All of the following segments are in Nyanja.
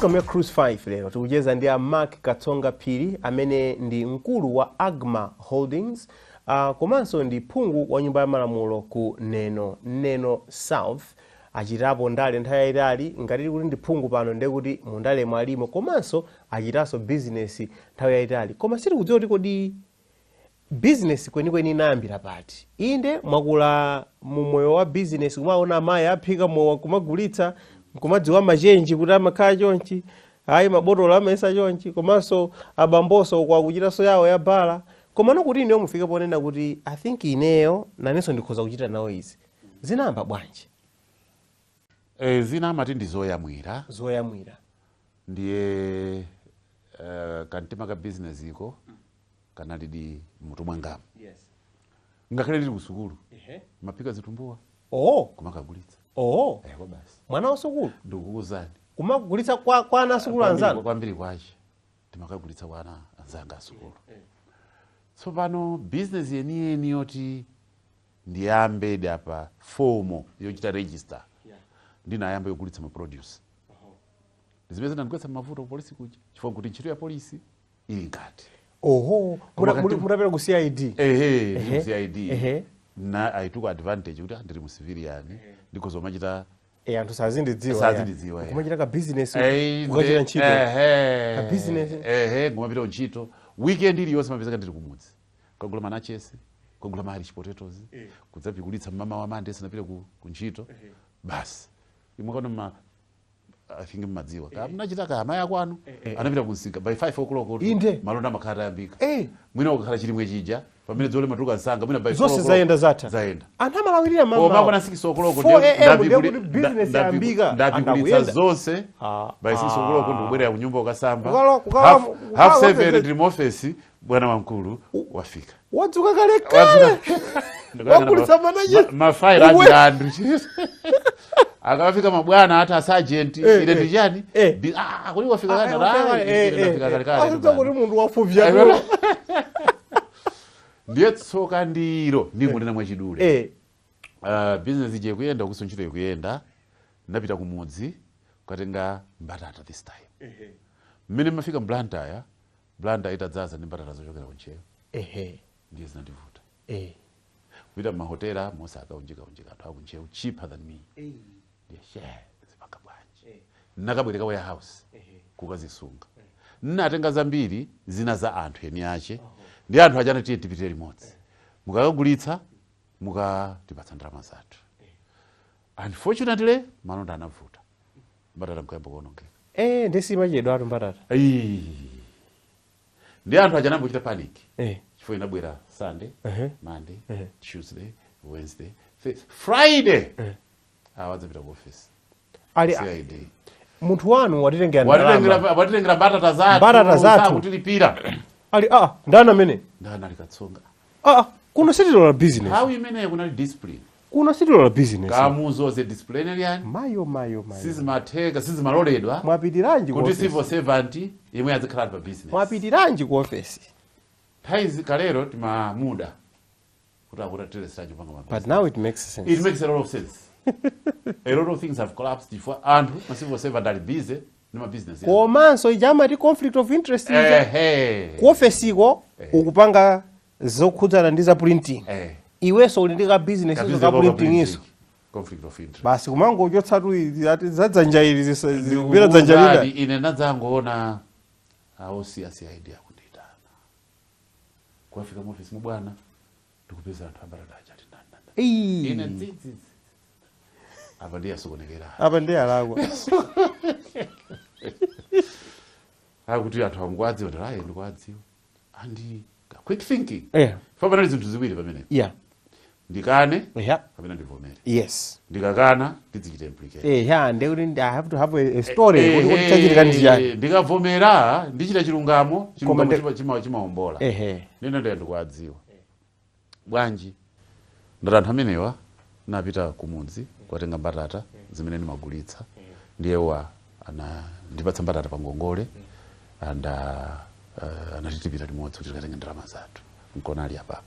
Program ya Cruise 5 lero tikucheza ndi a Mark Katsonga Phiri, amene ndi mkulu wa Agma Holdings, komanso ndi phungu wa Nyumba ya Malamulo ku Neno, Neno South. Achitapo ndale nthawi yayitali. Ngati kuti ndi phungu pano, ndiye kuti mundale mwalimo, komanso achitanso bizinesi nthawi yayitali. Koma sitikudziwa kuti kodi bizinesi kwenikweni inayambira pati. Inde, mwakula mu moyo wa bizinesi, kumaona amayi aphika mowa, kumagulitsa, kumadziwa machenji kuti amakhala chonchi, ayi, mabotolo amayesa chonchi, komanso abamboso kwakuchitanso yawo ya bala. Komano kuti ineyo mufike ponena kuti, "I think ineyo nanenso ndikhoza kuchita nawo izi," zinayamba bwanji? Zina amati ndi zoyamwira. Zoyamwira. Ndiye kantima ka business iko kanalidi mutu mwangamu. Ngakhale ndili kusukulu, maphika zitumbuwa, kumakagulitsa. Kwa basi. Mwana wa sukulu? Ndikukuwuzani. Kumagulitsa kwa ana asukulu anzanu? Kwambiri kwache, timakagulitsa kwa ana anzanga asukulu. Tsopano business yeniyeni yoti ndiyambe apa, formal yochita register, ndinayamba yogulitsa ma produce. Zimene zinandigwetsa mavuto ku polisi kuja, chifukwa kuti ntchito ya polisi ili nkati. Oho. Koma Mutapita ku CID? Ehe, ndi CID. Na I took advantage kuti ndili mu civilian, ndikhoza kumachita. Anthu sazindidziwa. Sazindidziwa, eh. Kumachita ka business, kukachita ntchito. Ehe. Ka business. Ehe, ngumapita ntchito. Weekend iliyonse mapezeka ndili kumudzi, kagula manachesi, kagula ma Irish potatoes, kudzapikулitsa mama wa Mande sinapite ku ntchito basi. Imwe kano ma, I think mmadziwa ka mnachita ka amayi akwanu anapita kunsika by 5 o'clock kuti malonda amakhala atayambika. Mwina ukakhala chilimwe chija pamene dzole matuluka msanga, mwina by 4 Zonse o'clock zayenda, zatha. Zayenda. Anthu amalawirira mama. Koma akwana 6 o'clock, 4 a.m. ndiye kuti business yayambika. ndapikulitsa Anthu akuyenda. zonse. By 6 o'clock ndikubwerera kunyumba ukasamba. Kukalo Half 7 office. ndili mu office, bwana wamkulu wafika. Wadzuka kale kale. Wagulitsa manager. Mafailo amilandu akafika, mabwana ati asajenti, ine ndichani? Kuli wafika kale? Ndafika kale kale. Asudza kuti munthu wafupya. Ndiye tsoka ndiro ndingonena mwachidule, business ije ikuyenda, kuso ntchito ikuyenda, ndapita kumudzi kukatenga mbatata. This time mmene mafika mBlantyre, Blantyre itadzaza ndi mbatata zochokera kuntcheu. Ndiye zinandivuta. Kupita mmahotela mose akaunjika unjika anthu akuntcheu cheaper than me. Ndiye she zipanga bwanji? Nakabwereka warehouse kukazisunga. Nnatenga zambiri, zina za anthu eni ache, ndi anthu aja anati, "Tipitire limodzi, mukakagulitsa mukatipatsa ndalama zathu." Unfortunately malonda anavuta, mbatata mkayamba kuonongeka. Ndisimachedwa atu mbatata. Ayi. Ndi anthu aja anambochita panic, chifukwa inabwera Sunday, Monday, Tuesday, Wednesday, Friday, awa adzapita ku office. Ali CID. Munthu wanu watitengera ndalama. Watitengera mbatata zathu. Mbatata zathu. Sakutilipira. Ali, ah, ndani amene? Ndani ali Katsonga. Ah, kuno sitilola business. Nthawi imeneyo kunali discipline. Kuno sitilola business. Kamuzu was a disciplinarian. Mayo, mayo, mayo. Sizimatheka, sizimaloledwa Mwapitiranji ku kuti office? civil servant imwe azikhala pa business. Mwapitiranji ku office? Nthawi kalero timamuda kuti akuti kupanga ma But now it makes sense. It makes a lot of sense. A lot of things have collapsed chifukwa anthu ma civil servant ali busy ndi ma business yawo. Komanso ija amati conflict of interest ija. Ku ofesiko ukupanga zokhudzana ndi za printing, iwenso uli ndi ka business Ka business ka ka printing iso. Printing. Conflict of interest. Basi, kumangochotsatu izi, ati za dzanja ili zikupita dzanja lina. Ndikukuwuzani, ine nadzangoona a OC a CID akundiyitana. Kuwafika mu office mubwana, ndikupeza anthu ambatata aja ati ndani ndani. Ine dzidzi apa ndiye asokonekera. Apa ndiye alakwa. Akuti anthu amukwadziwa, ndati ayi, ndikuwadziwa. And quick thinking, fa panali zinthu ziwiri pamene ndikane kapena ndivomere. Ndikakana ndidzichita implicate. Yeah, ndekuti I have to have a story kuti chachitika ndi chani. Ndikavomera ndichita chilungamo, chilungamo chimawombola. Nino ndiye ndikuwadziwa bwanji? Ndati anthu amenewa napita kumudzi kukatenga mbatata zimene ndimagulitsa, ndiyewa ana ndipatsa mbatata pa ngongole and anatitipita limodzi kuti tikatenge ndalama zathu, nkona ali apapa.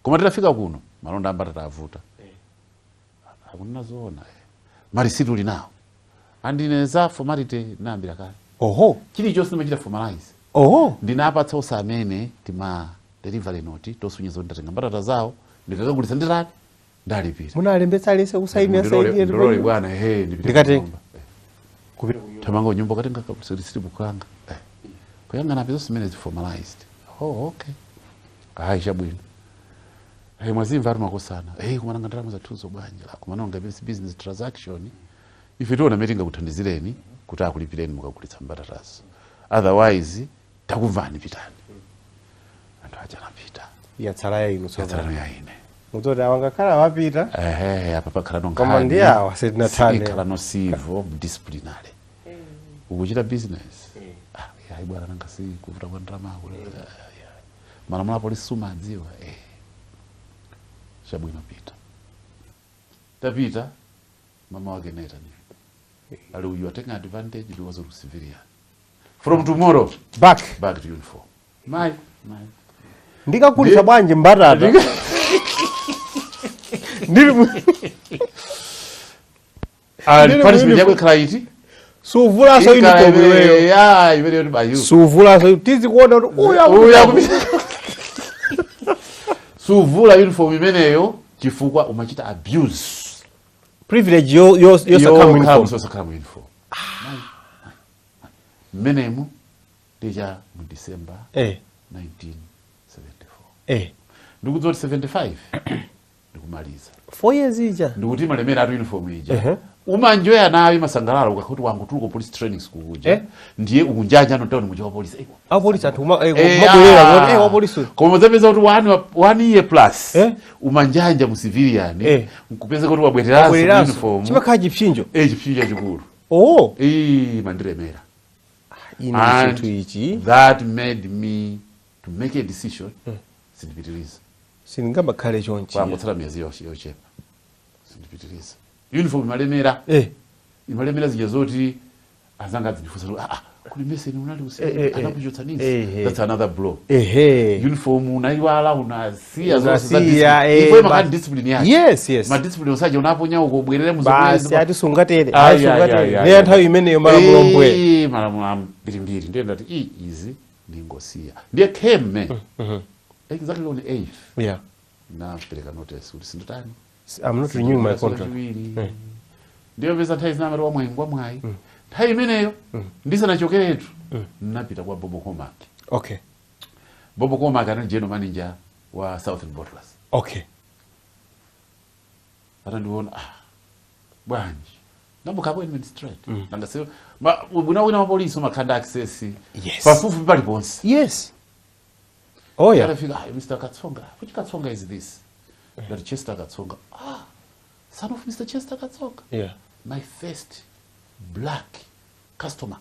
Koma titafika kuno malonda ambatata avuta. Akunena zoona, eh. Marisiti uli nawo? Andine za formality nayambira kale. Oho. Chilichonse ndimachita formalize. Oho. Ndinapatsa onse amene tima delivery note tosonyeza kuti ndatenga mbatata zawo, ndikakagulitsa, nditani, ndalipira. Munalembetsa aliyense kusainira? Ndilole. Sainira. Bwana, ehe, ndipite Ndikatenga. kunyumba. Kupita kunyumba. Thamanga kunyumba, katenga receipt kulanga kuyang'ana apo zonse zimene formalized. Oh, okay, hayi, chabwino. Hey, mwazimva ati makosana, hey, kumananga ndalama zathuzo bwanja kumanonga business transaction. Ife tiona mene tingakuthandizireni kuti akulipireni mukagulitsa mbatatazo, otherwise takumvani, pitani. Anthu aja anapita. Yatsala ya inu tsopano. Yatsala ya ine. Mudzoti awangakhala wapita. Ehe, apa pakhala no Koma nkhani. ndi awa sitinathane. Ikhala no civil disciplinary ukuchita business. Ah, yayi bwana, nanga si kuvuta kwa ndalama, malamulo a polisi sumadziwa? Eh, chabwino, pita. Tapita, mama wake neta ni ali, you are taking advantage because of civilian. From tomorrow, back. Back to uniform. My my Ndikagulitsa bwanji mbatata ndili And Ndili punishment mu yako ikhala iti? Suvulaso uniform iweyo. Ya, imeneyo ndi bayu. Suvulaso, tizikuona kuti uyu Uyu akupita. Suvula uniform imeneyo chifukwa umachita abuse privilege yosakhala mu uniform. Yosakhala mu uniform. Mmenemu ndicha mu December 1974. Ndikudziwa kuti 75 ndikumaliza. 4 years ija. Ndikuti malemera atu uniform ija. Ehe. Umanjoya nayo, imasangalala ukakuti wangutuluka police training school kuja. Ndiye ukunjanja no town muja wa police. Apolisi anthu kumabwerera kuti wapolisi. Koma udzapeza kuti one year plus umanjanja mu civilian, nkupeza kuti wabwereranso mu Wabwereranso. uniform. Chimakhala chipsinjo. Chipsinjo chachikulu. Oh. Mandilemera. Ine And chinthu ichi that made me to make a decision, sindipitiriza. Sindingamakhale chonchi. Kwangotsala miyezi yochepa, sindipitiriza. Uniform imalemera. Imalemera zija zoti azanga azindifunsa kuti, ah, ah, kuli meseni unali anakuchotsanisi. That's another blow. Uniform unaiwala, unasiya zonse za Unasiya, discipline. Ifo imakhala discipline yake. Yes. Ma discipline usaje unaponya uko ubwerere Basi, ati sungatere. Ai, Ayi, ai, sungatere. ai, ai, Ndiye ai. nthawi imeneyo malamulo mbwe. Malamulo ambirimbiri. Ndiye ndati i izi ndingosiya. Ndiye came exactly on 8th, napereka notice kuti sinditani. I'm not renewing my contract. Chiwiri. Ndiyo pesa nthawi zina amati wamwayi ngwamwayi. Nthawi imeneyo ndisanachokeretu napita kwa Bobo Comac. Bobo Comac anali general manager wa Southern Bottlers. Atandiona, ah, bwanji, ndamboka appointment straight. Nangase wina wina wapolisi umakhanda access pafupi paliponse. Yes, oh yeah. Atafika, ah, Mr Katsonga. Which Katsonga is this? Ndati, Chester Katsonga. Ah, son of Mr Chester Katsonga. My first black customer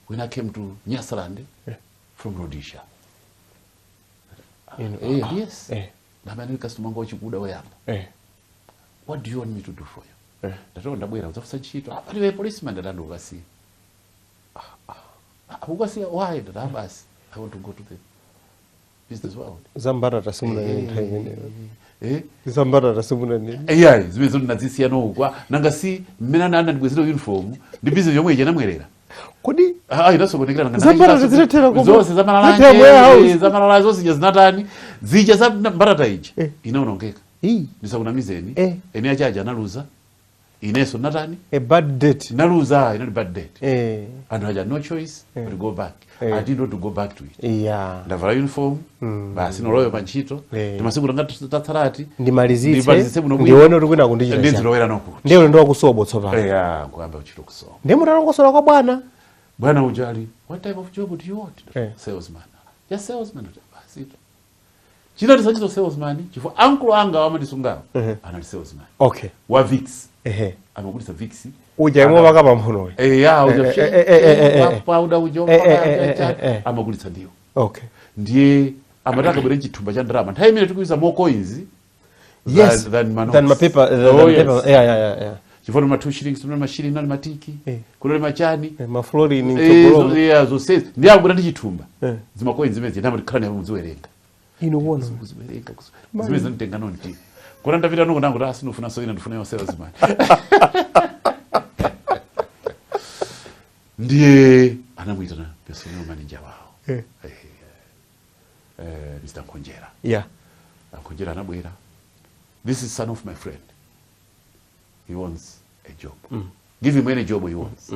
when I came to Nyasaland from Rhodesia. Yes. Ndamene customer wanga wachikuda woyamba. What do you want me to do for you? Ndatoka, ndabwera kudzafunsa ntchito. Ah, palibe policeman. Ndati ndikukasiya. Ah, ukasiya? Why? Ndati, ah, basi, I want to go to the business world. Zambatata simunanene nthawi imeneyo? Eh? Zambatata simunanene? Iyayi, zimene zoti ndinadzisiya nokwa. Nanga si mmene anandibwezera uniform ndi business yomwe ija namwerera. Kodi Ah, inasokonekera nanga. Zambatata zinathera Zonse zinathera mu warehouse. zamalalanje, zamalala zonse ija zinatani, zija za mbatata ija inaonongeka. Ii. Ndisakunamizeni. Ene achaja analuza, inenso natani? A bad date. Naluza, inali bad date. Anthu aja no choice but to go back. I didn't want to go back to it. Ndavala uniform basi, noloyo pa ntchito. Timasiku tanga tatsalati ndimalizitse. Ndimalizitse bwino bwino. Ndione kuti kwina kundichita chani. Ndizilowera nokuti. Ndiye ulendo wakusobo tsopano. Eya, nkuyamba kuchita kusobo. Ndiye mutalongosola kwa bwana. Bwana ujali, what type of job do you want? Salesman. Just salesman. Basi, chinati sachito salesman chifukwa ankulu anga wamatisungawo anali salesman wa Vicks. Amagulitsa Vicks. Uja imwe pakapa mphunoyo? Eya, uja. Powder uja. Amagulitsa ndiwo. Ndiye amati akabwera chithumba cha ndalama, nthawi imene tikuyuza more coins than ma Than notes. ma paper, than Oh, yes. paper. Yeah. Chifukwa ma 2 shillings, kunali mashilingi, nali matiki, kunali machani. Maflorini mtsogolomo. Yeah, zonsezi. Ndiye akubwera ndi chithumba, zima coins zimene zinamati khala naye muziwerenga. Inu kuona. Kuziwerenga zimene zinanditenga nonti kona ndapita noko nangu kuti asinofuna so ina ndifuna yo salesman. Ndiye anamwerera. manager wawo, Mr. Nkhonjera. Nkhonjera anabwera, "This is son of my friend, he wants a job, give him any job he wants."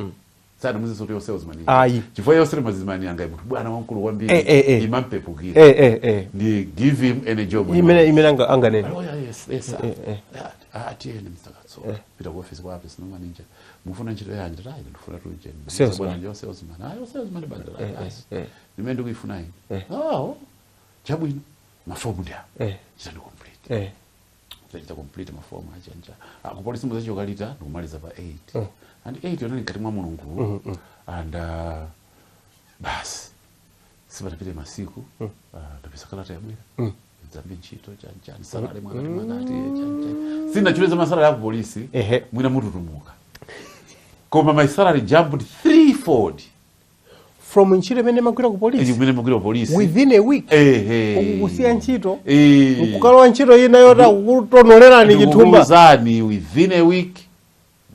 Sana muziso kuti yo salesman, Ayi. chifukwa yo salesman anga munthu bwana wamkulu kwambiri, imampepukira. Ndi give him any job he Imene wants. Imene anganene. Oh, yeah, yes, sir. Yeah, ah, tiyeni Mr. Katsoka. Pita ku office kwa office no manager. Mufuna ntchito yanji? Tayi, ndifuna tuje. Salesman. Bwana njo salesman. Ah, yo salesman bandala. Eh. Nimene ndikuifuna ine. Oh. Chabwino. Mafomu ndi awo. Chita complete. Chita complete mafomu achanja. Ah, ku polisi muzachoka lita ndikumaliza pa 8. And 8 yonali mkati mwa Mulungu. And basi. Sipanapite masiku. Ndapeza kalata yabwera. Nzambe ntchito chanchani, salary mwakati mwakati chanchani. Sinachuleza ma salary aku polisi. Mwina mututumuka. Koma my salary jumped threefold. From ntchito imene magwira ku polisi? Imene magwira polisi. Within a week? Ehe. Ukusiya ntchito, Eh. nkukalowa ntchito ina yota kutonolerani chithumba. Ndikukuwuzani, within a week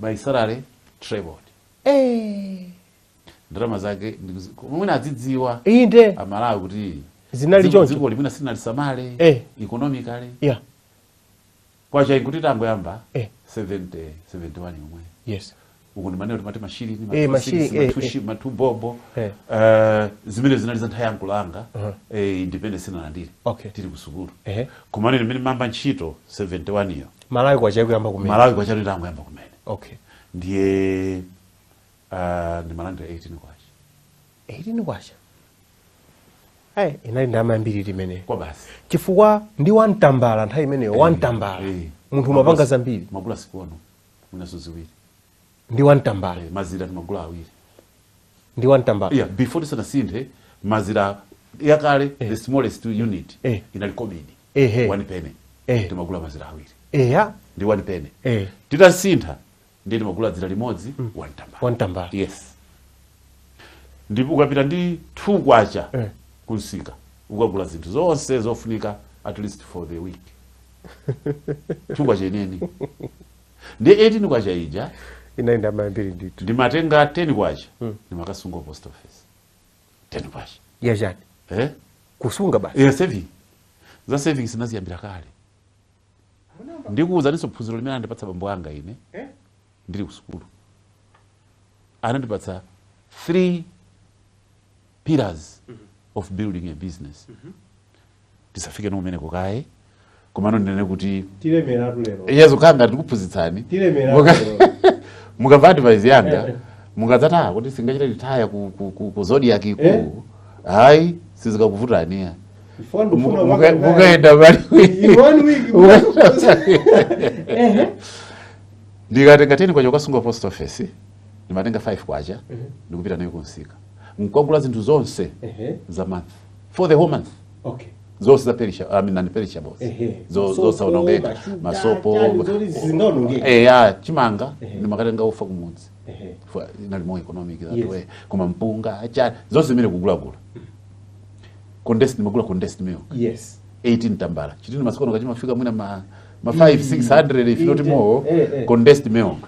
my salary trebled. Ndalama zake mwina adzidziwa Amalawi kuti Zinali choncho. dziko limene sinalisamale economically. Kwacha ikuti tangoyamba 70 71 yomwe. Uku ndimanena kuti mati mashilini, Mashilini, matubobo. Zimene zinali za nthawi yankulanga, independence sinalandire, tili ku sukulu. Kumane limene mamba ntchito 71 iyo, Malawi kwacha kuyamba kumene. Malawi kwacha tangoyamba kumene. Ndiye ndimalandira 18 kwacha. 18 kwacha. Ayi, inali ndalama yambiri imene. Kwa basi. Chifukwa ndi wamtambala nthawi imeneyo, wamtambala, munthu umapanga zambiri. Magula sikono mwinaso ziwiri. Ndi wamtambala. Mazira timagula awiri. Ndi wamtambala. Yeah, before tisanasinthe mazira yakale, the smallest unit inali kobidi, one penny. Timagula mazira awiri ndi one penny. Titasintha ndiye timagula dzira limodzi, one tambala. Wamtambala. Yes, ndipo ukapita ndi 2 kwacha kunsika ukagula zinthu zonse zofunika at least for the week. 2 kwacha ineni ndi 18 kwacha ija. Inali ndalama yambiri ndithu. Ndimatenga 10 kwacha, ndimakasunga post office 10 kwacha. Yachani? Eh? Kusunga basi? Yeah, saving. Za savings sinaziyambira kale. Ndikuwuzaninso phunziro limene andipatsa bambo anga ine ndili ku sukulu. Anandipatsa three pillars of building a business. Tisafike nokumeneko kaye, komano ndinene kuti Tilemeratu lero. Yezo kanga ndikuphunzitsani. Tilemeratu lero. Mukamva advice yanga, mukadzati, "Ah, kuti singachita retire ku Zodiac iku," hayi, sizikakuvutani ya. Mukaenda pali In one week. Ndikatenga 10 kwacha kukasunga post office, ndimatenga 5 kwacha ndikupita nayo kunsika nkukagula zinthu zonse za month, for the whole month. Zonse za perishable, I mean non perishables. Masopo, Zosaonongeka. mashuga, Masopo. chani, zoti zingaonongeka. Ya chimanga ndimakatenga ufa kumudzi. Inali more economic that way. Koma mpunga, chani, zonse zimene kugulagula, condensed, ndimagula condensed milk 18 tambala. Chitini masiku ano kachimafika mwina ma 5 600 if not more. Condensed milk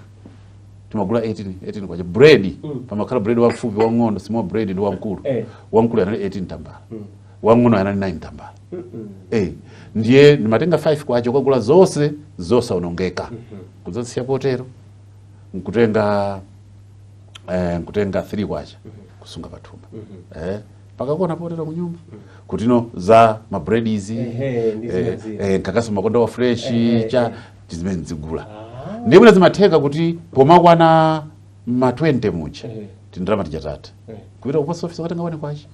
timagula 18 18 kwacha. Bread, pamakhala bread wafupi, wang'ono, small bread, ndi wamkulu. Wamkulu anali 18 tambala, wang'ono anali 9 tambala. Ndiye ndimatenga 5 kwacha kukagula zonse zosaonongeka, kudzasiya potero, nkutenga 3 kwacha kusunga pathumba, pakakona potero kunyumba kutino za ma bread izi. Ehe, ndi zina zina. Nkakaso makonda wa fresh cha tizimene nzigula. Ndiye mwina zimatheka kuti pomakwana ma 20 muja, tindalama tijatata, kupita ku post office ukatenga 1 kwacha.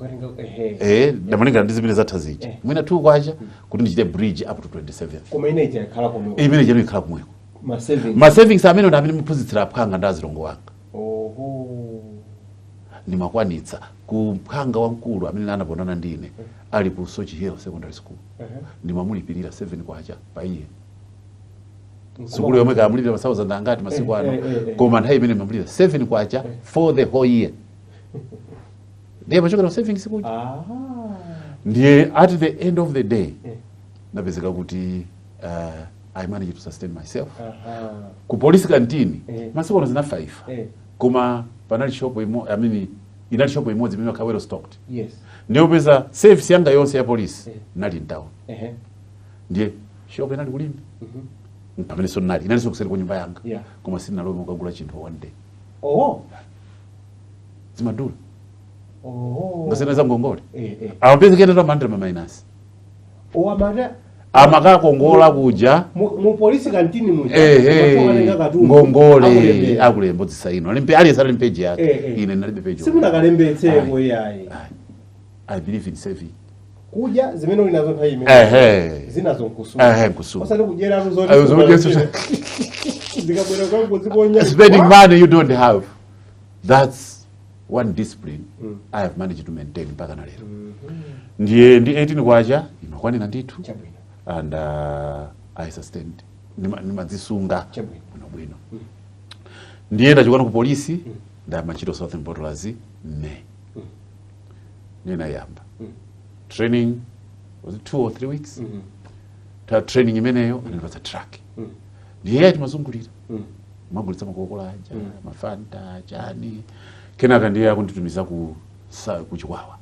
Ndamalingana ndi zimene zatha zija, mwina 2 kwacha, kuti ndichite bridge up to 27th. Koma ine ija ikhala komweko. Imene chero ikhala kumweko. Ma savings. Ma savings amene ndi amene muphunzitsira aphwanga ndi azilongo wanga. Ndimakwanitsa ku mphanga wamkulu amene anapondana ndine ali ku Soche Hill Secondary School, ndimamulipirira 7 kwacha pa iye. Sukulu yomwe kamulipira ma 1000 angati masiku ano, koma nthawi imene mamulipira 7 kwacha for the whole year. Ndiye pachokera ku savings kuja. Ndiye at the end of the day napezeka kuti I managed to sustain myself. Ku police canteen, masiku ano zinafaifa, koma panali shop imo, I mean Inali shop imodzi imene imakhala well stocked. Yes. Ndiye upeza service yanga yonse ya polisi nali in town. Ndiye shop inali kulimba pamene so nali inalinso kuseri kwa nyumba yanga. Koma sindinalowe kukagula chinthu one day. Zimadula. Ngasena za ngongole. Amapeza kena tamandira ma minus. Owamata. Amakakongola kuja. Mu polisi kantini muja. Eh, katundu. ngongole. Akulembera. Akulemba dzisaino alimpe aliyense ali page yake. Ine nalibe page. Simunakalembetseko yayi. I believe in saving. Kudya zimene uli nazo nthawi imene. Zinazo nkusunga. Ehe, nkusunga. Osati kudyeratu zoti. Ayo, zoti- Zikabwera kwangu ziponya. Spending money you don't have, that's one discipline I have managed to maintain mpaka na lero. Ndiye ndi 18 kwacha imakwanira ndithu. Chabwino. And I sustained. Nimadzisunga Chabwino. bwino bwino. Ndiye ndachokana ku polisi, ndayamba ntchito Southern Bottlers May. Ndiye nayamba training, was it 2 or 3 weeks? Ta training imeneyo anandipatsa truck. Ndiye timazungulira, magulitsa makokola aja, mafanta, chani. Kenaka ndiye akunditumiza ku Chikwawa.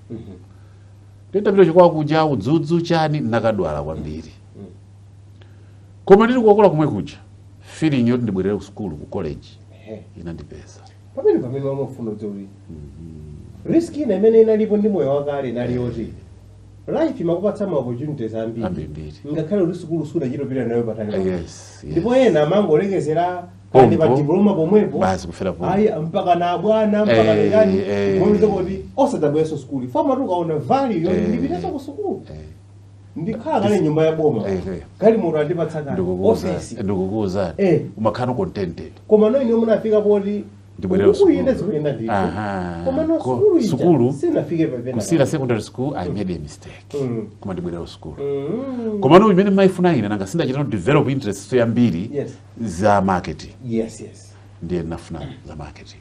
Ndiye ndapita Chikwawa kuja, udzudzu, chani, nakadwala kwambiri. Koma ndili kukokola kumwe kuja, feeling yoti ndibwerere ku school, ku college, inandipeza. Pamene wamafuna kuti risk ina imene inalipo ndi moyo wakale inali yoti life imakupatsa ma opportunities ambiri. Ambirimbiri. Ngakhale kuti sukulu sunachitopita nayo patali. Yes. Ndipo ena amangolekezera Pompo. kandi pa diploma pomwepo. Basi, kufera pompo. Ayi, mpaka na bwana, mpaka ndani. Momwe kuti osadzabwereso sukulu foma tukaona value yoti ndipitenso ku sukulu, ndikhala kale nyumba ya boma, galimoto andipatsa kale, ofesi. Ndikukuwuzani, umakhala contented. Koma no ine munafika poti Ndibwerere ukuyenda sukulu. zikuyenda ndithu. Koma no sukulu ija sukulu sinafike papena. Kusira secondary school, I made a mistake. Koma ndibwerere sukulu. Koma no imene maifuna ine, nanga sindachita no develop interest so yambiri za marketing. Ndiye ndinafuna za marketing.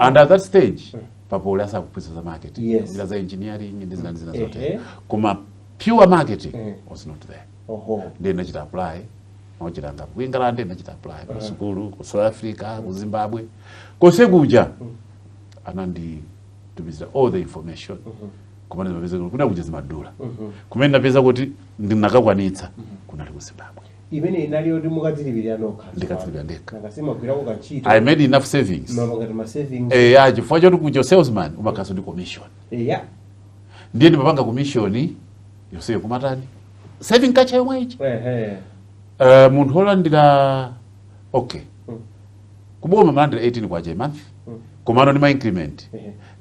And at that stage papoli asakuphunzitsa za marketing. Zina za engineering ndi zina ndi zina zote, koma pure marketing was not there. Ndiye ndinachita apply mauchita ngapo ku England, ndinachita apply ku sukulu ku South Africa, ku Zimbabwe, konse kuja ananditumizira all the information. Koma ndimapeza kuti kuna kuja zimadula. Kumene ndapeza kuti ndinakakwanitsa kunali ku Zimbabwe. Imene inali yoti mukadzilipirira nokha? Ndikadzilipira ndekha. Nakasimagwirako kantchito. I made enough savings. Mapangati ma savings. Eh, ya, chifukwa choti kuja salesman umakhaso ndi commission. Ndiye ndimapanga commission yonseyo kumatani, saving culture yomwe ichi. Munthu wolandira, okay, kuboma malandira 18 kwacha a month, komano ndi ma increment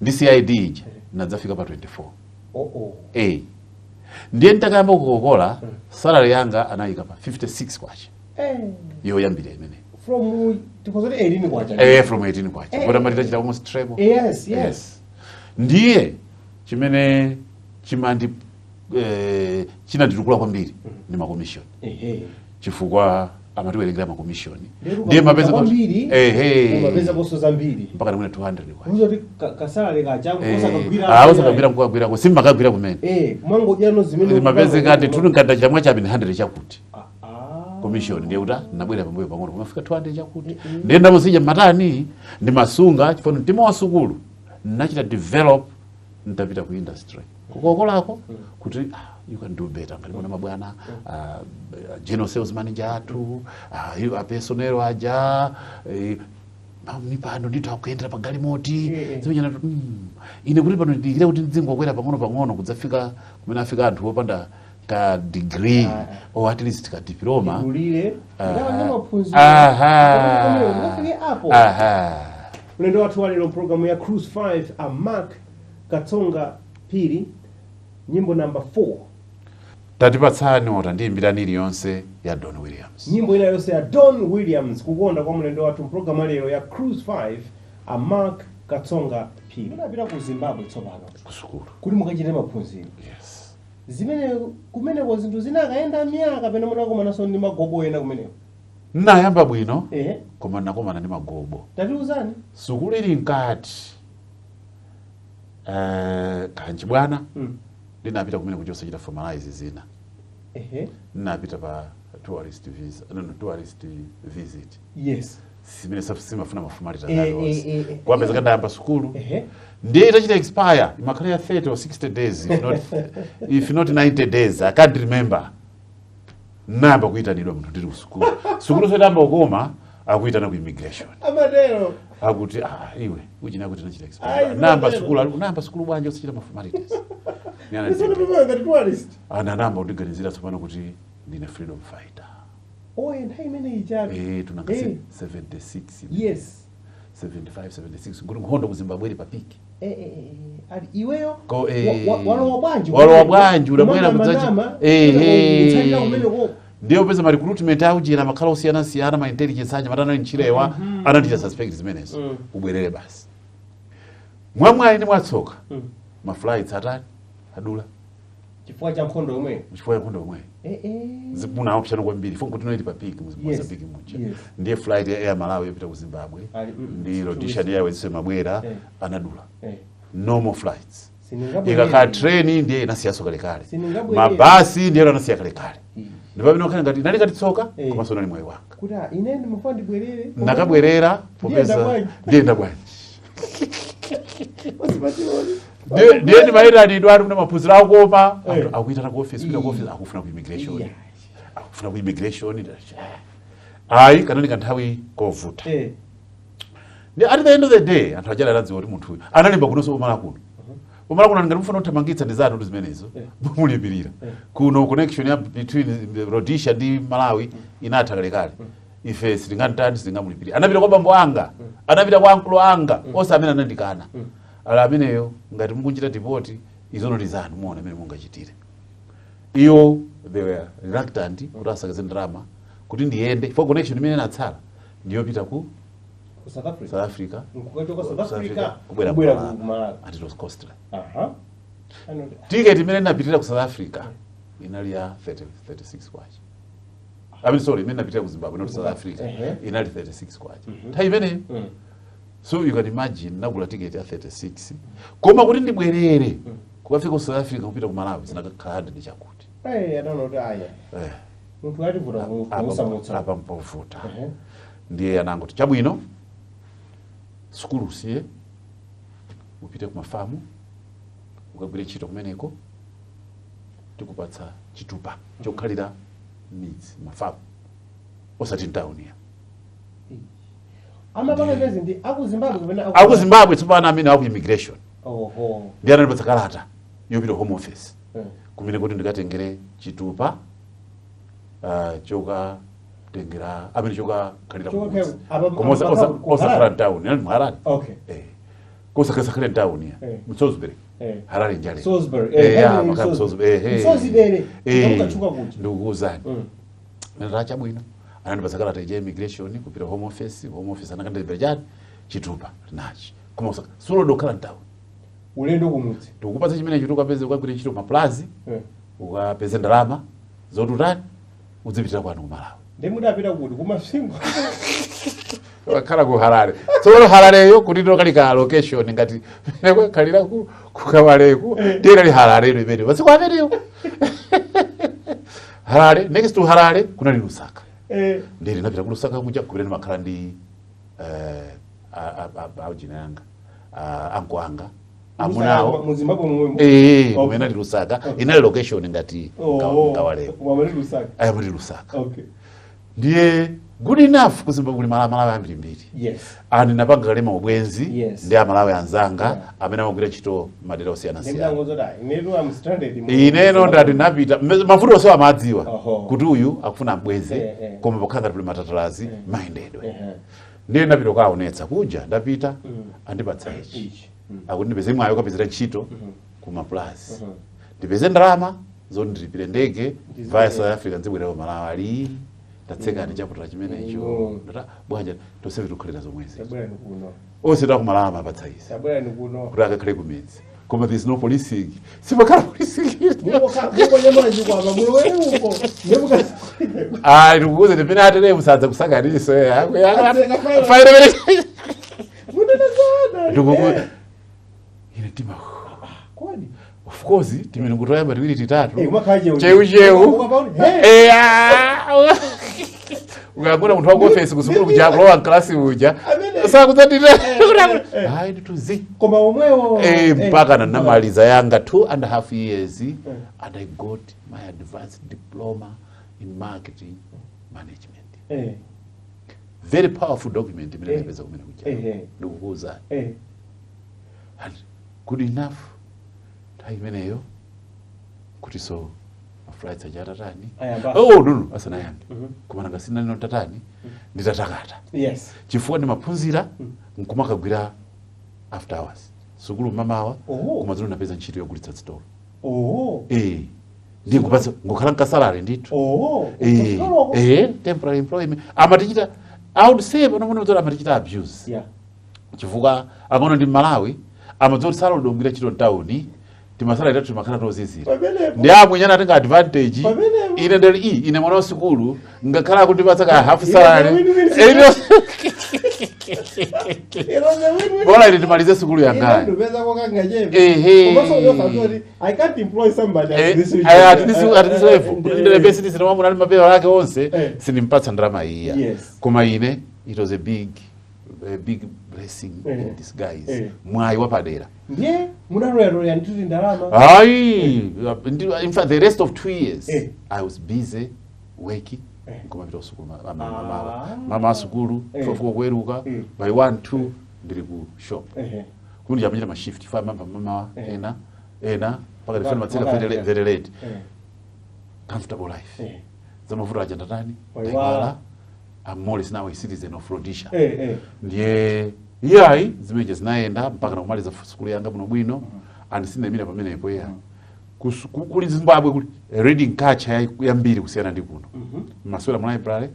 ndi CID ija nadzafika pa 24. Oh. Eh, ndiye nditakayamba kukokola, salary yanga anayika pa 56 kwacha yoyambira imene. From tikozoti 18 kwacha? Eh, from 18 kwacha. Kota matita chita almost treble. Yes. Ndiye chimene chimandi chinanditukula kwambiri ndi ma commission, chifukwa amatiwerengera ma commission. Ndiye mapeza kwambiri. Ehe. Umapeza poso zambiri. Mpaka namwina 200 kwacha. Kuzoti kasalale kachangu osakagwira. Ah, osakagwira, nkukagwirako simmakagwira kumene. Eh, kumangodyano zimene. Mapezeka ndithu nkadachita mwachabe ndi 100 chakuti Ah, ah. commission. Ndiye kuti nabwera pambuyo pang'ono kumafika 200 chakuti. Ndiye ndamuzija matani, ndimasunga chifukwa mtima wa sukulu nachita develop ndapita ku industry kukokolako kuti you can do better. Ngati mona mabwana, general sales manager athu, a personnel aja, ni pano ndithu akuyendera pa galimoti. Zimene ine kuti pano ndikire kuti ndidzingokwera pang'ono pang'ono kudzafika kumene afika anthu opanda ka degree or at least ka diploma. Ndidulire ndikapange maphunziro. Ndikafike apo. Ulendo wathu walero mpulogalamu ya Cruise 5, a Mark Katsonga Phiri, nyimbo namba 4. Tatipatsani ota ndiyimbirani iliyonse ya Don Williams. Nyimbo ina yonse ya Don Williams, kukonda kwa mlendo wathu mpulogalamu lero ya Cruise 5, a Mark Katsonga Phiri. Munapita ku Zimbabwe tsopano Kusukulu. kuti mukachite maphunziro. Yes. Zimene kumeneko zinthu zinakayenda miyaka pene munakomananso ndi magobo ena kumeneko? Nayamba bwino, koma nakomana ndi magobo. Tatiuzani. Sukulu ili mkati, kanji bwana, ndinapita kumene kuja osachita formalize zina. Ndinapita pa tourist visa, no, tourist visit. Simene simafuna ma formalities aliwonse. Eh. Kwapezeka ndayamba sukulu. Ndiye itachita expire, imakhala ya 30 or 60 days, if not 90 days, I can't remember. Nayamba kuyitanidwa munthu ndili kusukulu. Sukulu soyitamba kukoma, akuyitana ku immigration. Amatero. Akuti, "Ah, iwe uchina kuti nachita expire." Ayi, Nayamba zimatero. sukulu, nayamba sukulu bwanji osachita ma formalities? Isona ngati tourist. Ananamba kundiganizira tsopano kuti ndine freedom fighter. Oye, nthawi imene ichabe. Eh, tunanga 76. 75, 76, kuti nkhondo ku Zimbabwe ili pa peak. Ali iweyo. Ko, eh, walowa bwanji? Walowa bwanji, unabwera Kumanama, Eh, kutsatira kumeneko. Ndiye upeza ma recruitment aujira makhala osiyanasiyana, ma intelligence anja matana nchilewa anaticha suspect zimenezo. Ubwerere basi. Mwamwayi ndi mwatsoka, ma flights atani, adula. Chifukwa cha nkhondo yomweyo. Chifukwa cha nkhondo yomweyo. Muna option kwambiri fo kuti noili pa peak mu Mozambique muja. Ndiye flight ya Air Malawi yopita ku Zimbabwe Ali, ndi Rhodesian Airways mabwera anadula. No more flights. Siningabwerere. Ikakhala train ndiye inasiyaso kalekale. Siningabwerere. Mabasi ndiye anasiya kalekale. Ndipo pamene okhala ngati inali ngati tsoka, komanso unali mwayi wanga. Kuti ah, ine ndimafuna ndibwerere. Nakabwerera popeza bwanji. ndiyenda bwanji? Osipationi. Ndiye ndimayitanidwa ati kuna maphunziro akoma. Akuitana ku office, kupita ku office, akufuna ku immigration. Akufuna ku immigration. Ayi, kanali kanthawi kovuta. Ndi at the end of the day anthu ajala anadziwa kuti munthu uyu analemba kunonso pomala kuno, pomala kuno ngati mufuna kuthamangitsa ndi zanu ndi zimenezo, mulipirira. Kuno connection ya between Rhodesia ndi Malawi inatha kalekale. Ife sitingatani, sitingamulipirira. Anapita kwa bambo anga, anapita kwa ankulu anga onse amene anandikana. Ala ameneyo, ngati mukunchita deport, izono ndi zanu, muona amene mungachitire. Iyo they were reluctant kuti asakaze ndalama kuti ndiyende for connection imene inatsala ndiyopita ku Ku South Africa. South Africa. Nkukachoka South Africa kubwera kubwera ku ku Malawi. And it was costly. Aha. Ticket imene inapitirira ku South Africa inali ya 30, 36 kwacha. I mean, sorry, imene inapitirira ku Zimbabwe, not South Africa, inali 36 kwacha nthawi imeneyo. So you can imagine, nagula ticket ya 36, koma kuti ndibwerere kukafika ku South Africa kupita ku Malawi zinakakhala 100 chakuti. Eh, adaona kuti aya. Munthu ativuta kumusamutsa. Apa mpovuta. Ndiye anangoti, "Chabwino, sukulu usiye, upite kumafamu ukagwire ntchito kumeneko, tikupatsa chitupa chokhalira midzi, mafamu, osati mtawuniya." Amapanga zezi ndi aku Zimbabwe kapena Aku Zimbabwe tsopano, amene aku immigration. Ndiye anandipatsa kalata yopita Home Office kumene kuti ndikatengere chitupa chokatengera amene chokakhalira kumudzi. Koma ku osakhala Harare? mtawuni, inali mu Harare. Kosakhala mtawuni ya mu Salisbury. Harare njale. Salisbury. Eh, ya, Harare. makhala Salisbury. Salisbury, eh. Salisbury. Ndamukatchuka kuti. Ndikukuwuzani. Ndati chabwino. Anandipatsa kalata ija immigration kupita Home Office. Home Office anakandilipira chani, chitupa nachi, koma sulodo kukhala mtawuni. Ulendo kumudzi. Tikukupatsa chimene chitupa, ukapeze ukagwire ntchito maplazi, ukapeze ndalama zoti utani, udzipitira kwanu ku Malawi. Ndi mudapita kuti, kuMasvingo? Wakhala ku Harare tsopano. Harareyo kuti ndokali ka location ngati khalira ku kukawaleko, ndiye kali Harare ino imene masiku amenewo. Harare, next to Harare kunali Lusaka. Ndiye ndinapita ku Lusaka kuja kumene ndimakhala ndi aujina yanga, anko anga amunawo. Mu Zimbabwe momwemo? Eh, kumene ali Lusaka. Inali location ngati Nkawaleko. Kumamali Lusaka. Ayamati Lusaka. Okay. Ndiye good enough ku Zimbabwe kuli Malawi ambirimbiri. Ani napanga kale maubwenzi ndi Amalawi anzanga amene amagwira ntchito madera osiyanasiyana. Ndimdangozo da inetu am stranded Ineno ndati napita mavuto onse amadziwa kuti uyu akufuna ambweze, koma pokhala ngati pali matatalazi mayendedwe. Ndiye ndapita kukaonetsa kuja, ndapita, andipatsa ichi. Ichi. Akuti ndipeze mwayi ukapezera ntchito ku maplazi, ndipeze ndalama zoti ndilipire ndege via South Africa nzibwerera ku Malawi. Ali ndatsekani chaputala chimenecho. Ndata bwanja tonsefe tikukhalira zomwezi. Tabwerani kuno. Onse takumalawi amapatsa izi Tabwerani kuno. kuti akakhale kumidzi, koma there is no policing, sipakhala policing. Mukonyamula chikwama, mulowere uko. Ndimuka. Ayi, ndikukuze ndipene atere musadza kusakaniso. Atseka failo. Failo. Munena zona. Ndikukuze ine tima. Kodi. Of course timene kutoyamba tiwiri titatu. Kumakhala cheu. Cheu cheu. Ukapaona, hey. Eya, Ukagona munthu wako ofesi kusukulu kuja, kulowa mklasi uja, Amene- sakudzatira. Eh. Hayi, ndituzi. Koma omwewo. Mpaka nanamaliza yanga 2.5 years and I got my advanced diploma in marketing management. Very powerful document imene ndapeza kumene kuja. Ndikukuwuzani. And good enough, nthawi imeneyo kuti so maflights aja atatani? Ayamba. Oh, no, asanayambe. Koma nanga sinanino tatani, nditatakata, chifukwa ndimaphunzira nkumakagwira after hours sukulu mamawa. Koma zino napeza ntchito yogulitsa sitolo. Ndiye ngupatsa ngukhala nkasalale ndithu. Kusitoloko. Temporary employment amatichita, I would say pano pano amatichita abuse, chifukwa ang'ono ndi Malawi amadziwa kuti salary dongwira ntchito mtawuni, timasalary tatu timakhala tozizira. Pamenepo. Ndi amwenyana atenga advantage. Pamenepo. Ine ndeli i ine mwana wa sukulu ngakhala akundipatsa ka half salary. Win-win. Ine bola ine ndimalize sukulu yangayo. Ndipeza kokangachepe. Komanso uyofa kuti I can't employ somebody at this At this level kuti ndilembese ndisina mwamuna ali mapewa ake onse, sindimpatsa ndalama iya. Koma ine it was a big blessing in disguise, mwayi wapadera. Ndiye munaloyaloya ndituti ndalama. Hayi, in fact the rest of 2 years I was busy working, nkumapita kusukulu mama asukulu, fofuka kuweruka, by 1 2 ndili ku shop. Kuti chamachita ma shift fa mamba mama, ena ena mpaka ndifuna matseka very very late. Comfortable life. Zamavuto aja ndatani? Waiwala. Ndaiwala. I'm more or less now a citizen of Rhodesia. Ndiye iyayi, zimeneje zinayenda mpaka nakumaliza sukulu yanga muno bwino and sindayimira pamenepo iya. Kuli Zimbabwe kuli reading culture yambiri kusiyana ndi kuno. Maswera mu library.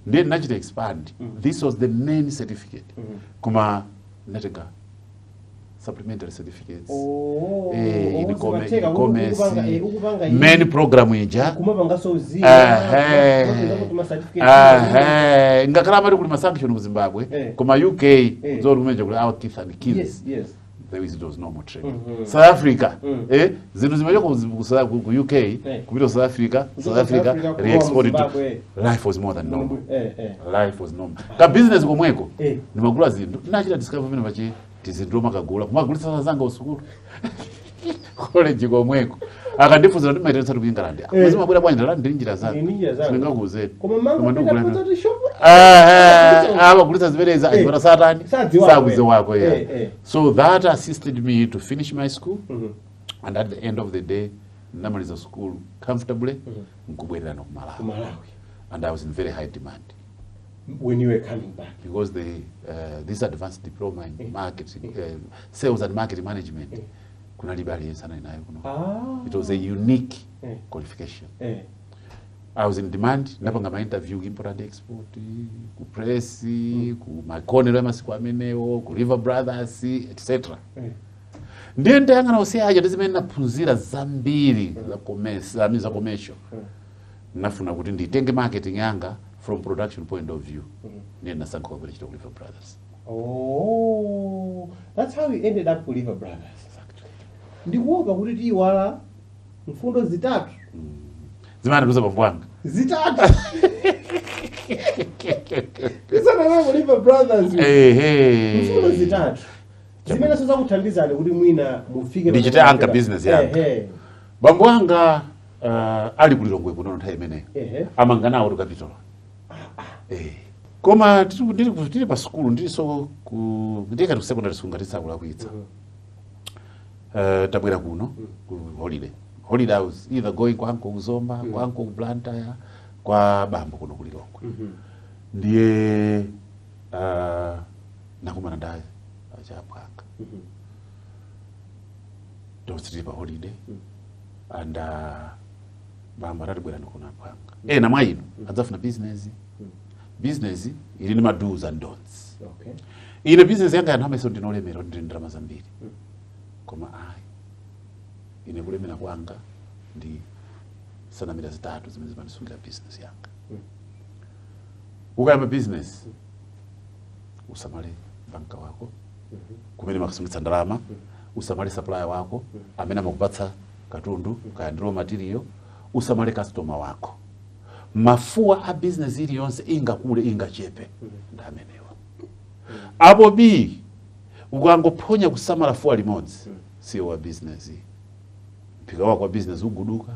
Ndiye ndinachita expand. This was the main certificate, koma ndinatenga supplementary certificates. Oh, In zimatheka, e-commerce, ukupanga main program ija. Kumapangaso Ehe, ngakhala amati kuli masanction ku Zimbabwe, koma UK zoti kumeneja kuli our kith and kins. There is, it was normal trade. South Africa, zinthu zimachoka ku UK kupita South Africa, South Africa Africa, re-export kulowa to Zimbabwe. Life was more than normal. Life was normal. Ka business komweko, ndimagula zinthu, ndinachita discover pamene pachi tizinthu omakagula kumagulitsa zanga usukulu college komweko. Akandifunza kuti maitesa ku England, mwezi mabwera bwanji ndalani, ndili njira zanga. Ndili njira zanga. Sindingakuuzeni. Koma mango Koma pita ndikugula. kuti shop. Amagulitsa zimenezi achipata satani. Sadziwako, Sakudziwako ya. So that assisted me to finish my school, and at the end of the day ndinamaliza school comfortably, nkubwerera no kumalawi. Kumalawi. And I was in very high demand when you were coming back. Because the this advanced diploma in marketing, sales and marketing management, kunalibe aliyense anali nayo kuno. It was a unique qualification. I was in demand. Ndapanga ma interview ku import and export, ku press, ku makonero amasiku amenewo, ku River Brothers, etc. Ndiye ndayang'ana onse aja ndi zimene naphunzira zambiri za commerce, I mean, za commercial, nafuna kuti nditenge marketing yanga from production point of view. Ndiye nasankha kwabwera chito ku River Brothers. Oh, that's how you ended up ku Lever Brothers. Exactly. Ndikuopa kuti tiyiwala mfundo zitatu. Zimene anatiuza bambo anga. Zitatu tisanana ku Lever Brothers. Mfundo zitatu zimene zakuthandizani kuti mwina mufike Ndichite anka business yanga. Bambo anga ali kulilongwe kunono nthawi imeneyo, amanga nawo ku capital. Koma tili pa sukulu, ndiliso ku ndikati ku secondary school ngati sakulakwitsa, tabwera kuno ku holiday. Holiday I was either going kwa uncle kuzomba, kwa uncle ku Blantyre, kwa bambo kuno kulilongwe. Ndiye nakumana ndaye achapwanga tonse tili pa holiday and bambo atatibwera ndikuno apwanga ena mwa inu adzafuna business. Business ili ndi ma do's and don'ts. Ine business yanga anthu amaso ndinolemera, ndili ndalama zambiri, koma ayi, ine kulemera kwanga ndi sanamira zitatu zimene zimandisungira business yanga. Ukayamba business, usamale banka wako kumene makusungitsa ndalama, usamale supplier wako amene amakupatsa katundu kaya ndi raw material, usamale customer wako. Mafuwa a business iliyonse, ingakule ingachepe, ndi amenewa. Apo b ukangophonya kusamala fuwa limodzi, siyo wa business, mphika wako wa business uguduka.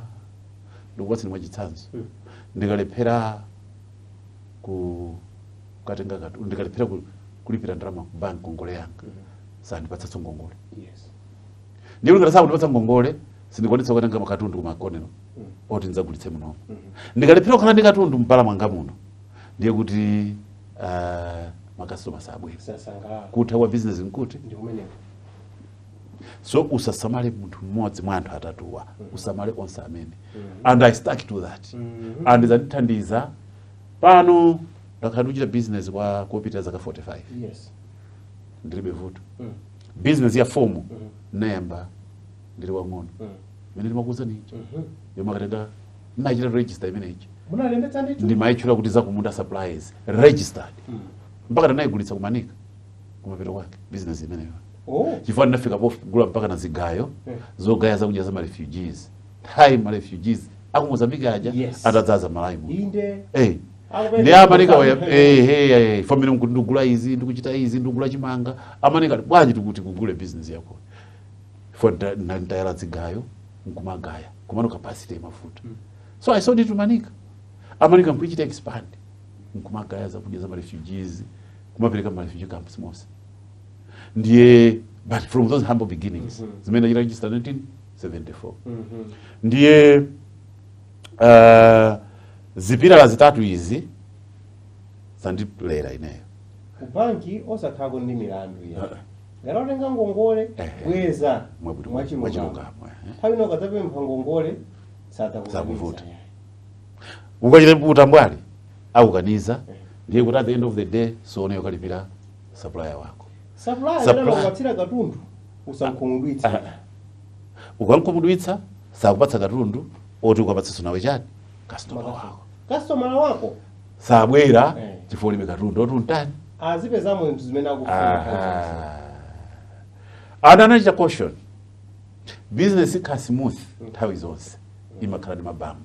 Ndikupatseni mwachitsanzo: ndikalephera ku kukatenga ndikalephera kulipira ndalama ku bank, ngongole yanga, sandipatsanso ngongole. Ndiye ngati sakundipatsa ngongole, sindikwanitsa kukatenga makatundu kumakonero oti ndidzagulitse munomo. Ndikalephera kukhala ndi katundu mpala mwanga muno, ndiye kuti makastoma sabwera. Sasangalala. Kutha kwa business nkuti ndi kumeneko. So usasamale munthu mmodzi mwa anthu atatuwa, usamale onse amene. And I stuck to that and zandithandiza. Pano ndakhala ndikuchita business kwa kopita zaka 45. Ndilibe vuto. Business ya formal nayamba ndili wang'ono, imene ndimakuuza nija, yomwe akatenga ndinachita register imeneyi. Munalembetsa ndithu? Ndimayitchula kuti Zakumunda Supplies registered, mpaka tinayigulitsa kumanika kumapeto kwake business imeneyo, chifukwa ndinafika pogula mpaka na zigayo zogaya zakudya za ma refugees, nthawi ma refugees aku Mozambique aja atadzaza Malawi muno. Akupeza Ndi amanika Mozambique. Family nkuti ndikugula izi, ndikuchita izi, ndikugula chimanga. Amanika, bwanji tikuti kugule business yako fo ndayala zigayo nkumagaya, kumano capacity yamafuta. So I sold it to Manika. Amanika nkuichita expand, nkumagaya zakudya za ma refugees, kumapereka ma refugee camps monse. Ndiye, but from those humble beginnings zimene ndachita register 1974, ndiye zipilala zitatu izi zandilera ineyo. Ku banki osakhalako ndi milandu ya ngati watenga ngongole, bweza mwachilungamo. Mwachilungamo. Nthawi ino ukadzapempha ngongole sadzakukaniza. Sakuvuta. Ukachita utambwali, akukaniza. Ndiye kuti at the end of the day sioneyo kalipira supplier wako. Supplier Supplier. amene amakupatsira katundu usamkhumudwitse. Ukamkhumudwitsa, sakupatsa katundu oti ukapatsenso nawe chani, customer wako. Customer wako sabwera chifukwa ulibe katundu oti untani. Azipezamo zinthu zimene akufuna nthawi zonse. Ana anachita caution: business ikhala smooth nthawi zonse, imakhala ndi mabambo.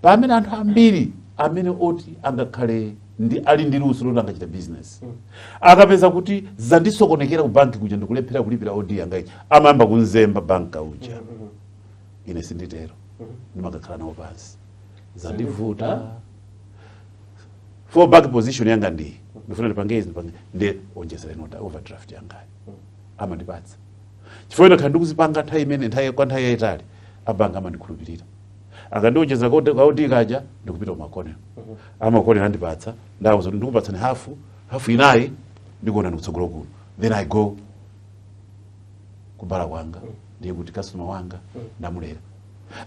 Pamene anthu ambiri amene oti angakhale ndi ali ndi luso loti angachita business, akapeza kuti zandisokonekera ku banki kuja, ndikulephera kulipira OD yangayi, amayamba kunzemba banka uja. Ine sinditero. Ndimakakhala nawo pansi: zandivuta, fall back position yanga ndi ndifuna ndipange izi, ndipange, ndi onjezera inota overdraft yangayo. Amandipatsa chifukwa ine khala ndikuzipanga nthawi imene nthawi kwa nthawi yayitali. Abanga amandikhulupirira. Akandionjeza ka OD kaja, ndikupita kumakonero, amakonero andipatsa. Ndawuza kuti ndikupatsani hafu, hafu inayi ndikuona ndikutsogolo kuno. Then I go kubala kwanga, ndiye kuti customer wanga ndamulera.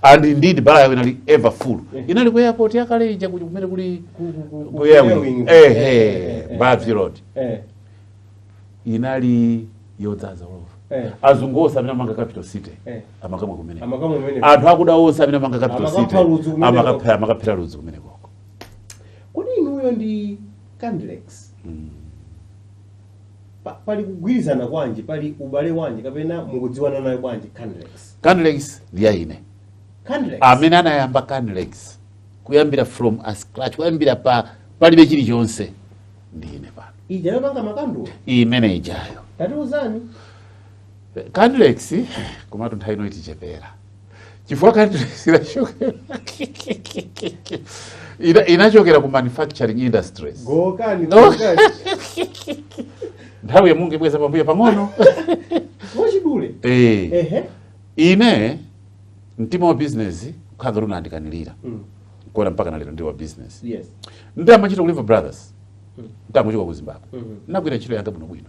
And indeed bala yawo inali ever full. Inali ku airport yakale ija, kumene kuli ku ku Air Air Wing. Wing. Mbadzi Road. Inali yodzaza all over. Azungu onse amene amanga Capital City amakamwa kumene. Amakamwa kumene. Anthu akuda onse amene amanga Capital City Amakapha ludzu kumeneko. amakaphera ludzu kumenekoko. Kodi inuyo ndi Candlex pali kugwirizana kwanji, pali ubale wanji, kapena mukudziwana nayo bwanji Candlex? Candlex ndi ya ine. Candlex. Amene anayamba Candlex kuyambira from a scratch, kuyambira pa palibe chilichonse, ndi ine pano. Ija yopanga makandulo? Imene ijayo. Tatiuzani. Candlex, komatu nthawi ino itichepera, chifukwa Candlex inachokera ku manufacturing industries. Gokani, gokani. Nthawi yamunge bweza pambuyo pang'ono. Mwachidule. Ine mtima wa business ukhala unandikanilira kuona mpaka nalero ndi wa business. Ndamachita ku Lever Brothers ntangochoka ku Zimbabwe. Ndinagwira ntchito yanga bwinobwino,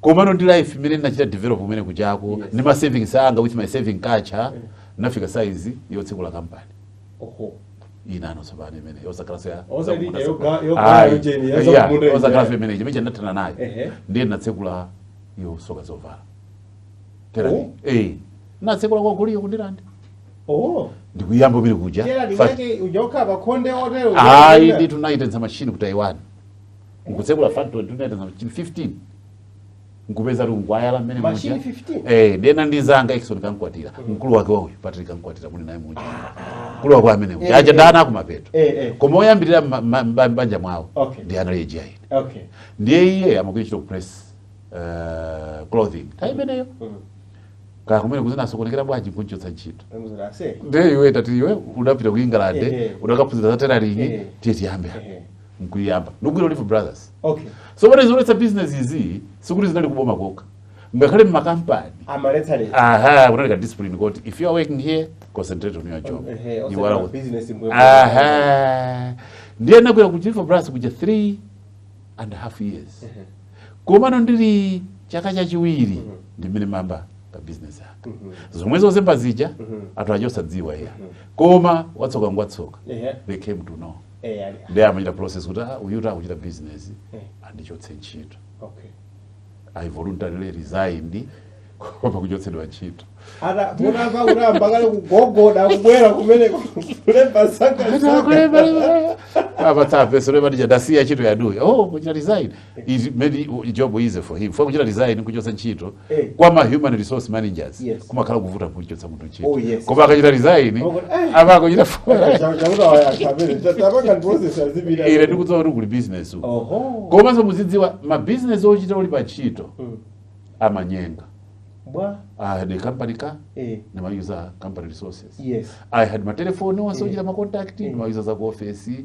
komano ndi life imene ndinachita develop kumene kuchako ndi ma savings anga, with my saving culture, nafika size yotsekula kampani inano tsopano imene yosakhalanso ya Osati ija zakumunda yoga Ayi. yocheni, ya Yeah, zakumunda ija. osakhalanso imene ija, imene ndathana nayo. Ndiye ndinatsekula yosoka zovala tera. Natsekula kwaguliyo kundilande. Ndikuyamba umene kuja. Tera limweke uja pakhonde otero. Ayi, ndithu naitenza machine ku Taiwan, nkutsekula factory, ndinaitenza machine 15. Nkupeza kuti ngwayala mmene muja. Machine 15? Eh, ndiyena ndizanga Ekson Kankwatira, mkulu wake wauyu Patrick Kankwatira muli naye muja, mkulu wake amene uja aja ndana kumapeto. Koma oyambirira mbanja mwawo ndi anali AGI. Ndiye iye amagwira ntchito ku Press Clothing nthawi imeneyo. Kaya kumene kuzinasokonekera bwanji, nkunchotsa ntchito. Ase. Ndiye iwe tati iwe unapita ku England, unakaphunzira za tailoring, tiye tiyambe. Nkuyamba ndikugwira Olive Brothers. So pano zoletsa business izi sikuti zinali kuboma kokha, ngakhale mmakampani. Amaletsa lero. Aha, kunali ka discipline kuti if you are working here, concentrate on your job. You are osati business mbwe. Aha, ndiye nakwera ku Olive Brothers kuja 3.5 years. Komano ndili chaka chachiwiri ndimene mamba ka business aka zomwe zozemba zija anthu aja osadziwa iya, koma watsoka ngwatsoka. They came to know. Ndiye amachita process kuti ah, uyu akuchita business, andichotse ntchito. I voluntarily resigned, koma kuchotsedwa ntchito. Ata munamva kuti ambakale kugogoda kubwera kumene kulemba saka saka. Apatsapeso lepatija ndasiya ntchito yaduyo. Oh, kuchita resign, it made job easy for him, for kuchita resign, kuchotsa ntchito kwa ma human resource managers kumakhala kuvuta kuchotsa munthu ntchito. Koma akachita resign, apakuchita Chakuti awayakhamene tapanga process azipita. Ine ndikudziwa kuti kuli business uku. Komanso muzidziwa ma business ochita uli pa ntchito amanyenga. Bwa. I had a company car, ndimayuza company resources. I had matelefoni onse ochita ma contact, ndimayuza za ku office.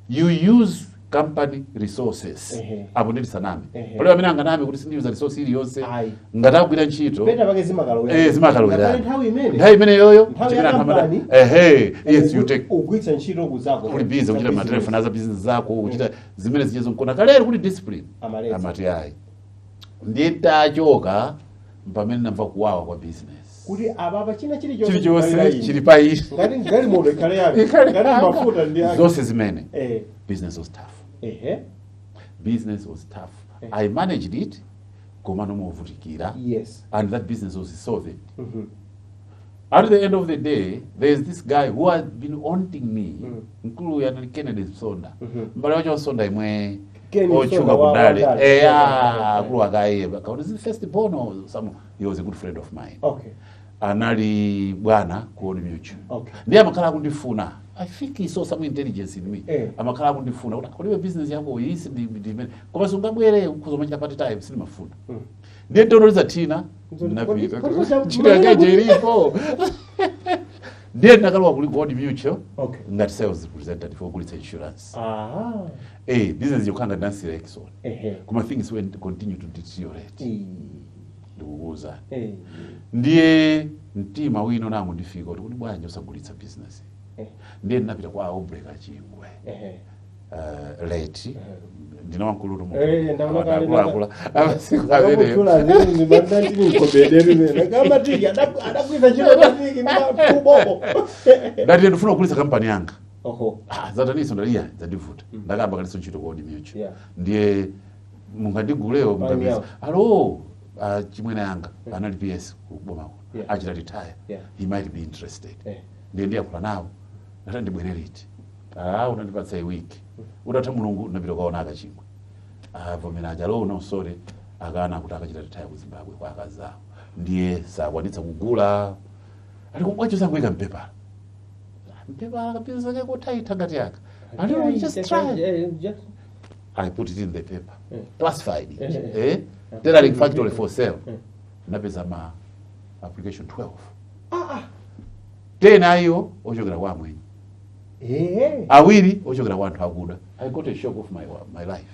You use company resources. Apo nditi saname. Palibe amene anganame kuti sindiyuza resource iliyonse. Ayi. Ngati akugwira ntchito, Pena pake zimakalowera. Eh, zimakalowera. Ngakhale nthawi imene nthawi imene yoyo Nthawi chimene ya anthu amada- kampani, ehe, yes, you take ugwitsa ntchito kuzako. Uli busy kuchita matelefoni aza business zako, kuchita zimene zichezo nkona kalero kuti discipline. Amaletsa. Amati ayi. Ndiye tachoka pamene namva kuwawa kwa business. Kuti apapa china chilichonse chilichonse chikhalira ine. Chili pa ine. Ngati galimoto ikhale yake, Ikhale ngati yanga. mafuta ndi ake. Zonse zimene business was tough. Business was tough. I managed it, koma nomovutikira. And that business was insolvent. At the end of the day, there is this guy who had been haunting me. Mkulu uyu anali Kennedy Msonda, mbale wacho Msonda imwe Ken ochuka Msonda wa kudale. Wandale. Eya, akulu akaye kaona is first born or some. He was a good friend of mine. Anali bwana ku Old Mutual. Ndiye amakhala akundifuna. I think he saw some intelligence in me. Amakhala akundifuna kuti kulibe business yako isi ndi imene, koma sungabwere kuzomachita part time, sindimafuna. Ndiye ndonoliza tina napita ntchito yake ilipo. Ndiye ndakalowa kuli Old Mutual ngati sales representative wogulitsa insurance. Eh, business yokhanga ndansira Exxon. Koma things went continue to deteriorate. Ndikukuwuzani. Ndiye mtima wino nangu ndifika kuti kuti bwanji usagulitsa business? Ndiye ndinapita kwa Aubrey Kachingwe. Late ndina wankulutu. Eh, ndaona kale. Akuluakulu amasiku ameneyo. Ndakutula zini ni mandandini nkobederi mene kamatiki adagwiza ntchito matiki ndi maboko. Ndati ndifuna kugulitsa kampani yanga. Ah, zataniso ndaliya zandivuta, ndakamba kaliso ntchito ku Old Mutual. Ndiye mungandigulewo mukapeza. Yawo. Alo, chimwene yanga anali PS kubomako, achita retire. He might be interested. Ndiye ndiyankhula nawo, ndati ndibwere liti? Ah, unandipatsa a week. Utatha mulungu ndinapita kukaona Akachingwe, avomera aja. Lo, no, sorry, akana kuti akachita retire ku Zimbabwe kwa akazawo, ndiye sakwanitsa kugula. Ali kubwacho sanguyika mpepala, mpepala kapisa kake kotaita ngati aka ali. Just try. I put it in the paper. Classified it. Eh? Tailoring factory for sale. Napeza ma application 12. 10 ayo ochokera kwa amwenye. Awiri ochokera kwa anthu akuda. I got a shock of my life.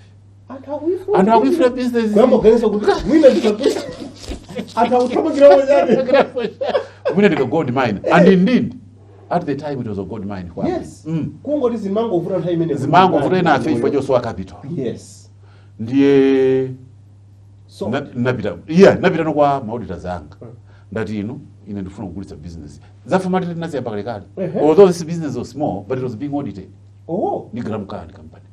Anthu akuifuna. Anthu akuifuna business. Kuyamboganiza kuti mwina ndikapesa anthu akuthamangira chani. Mwina ndika gold mine. And indeed, at the time it was a gold mine. Kwa Kungoti zimangovuta nthawi imene. Zimangovuta ena afe chifukwa chosowa capital. Ndiye So napita, yeah, napita no kwa ma auditors anga. Ndati inu, ine ndifuna kugulitsa business. Zaformality tinaziyamba kalekale. Although this business was small, but it was being audited. Ndi Graham Card Company.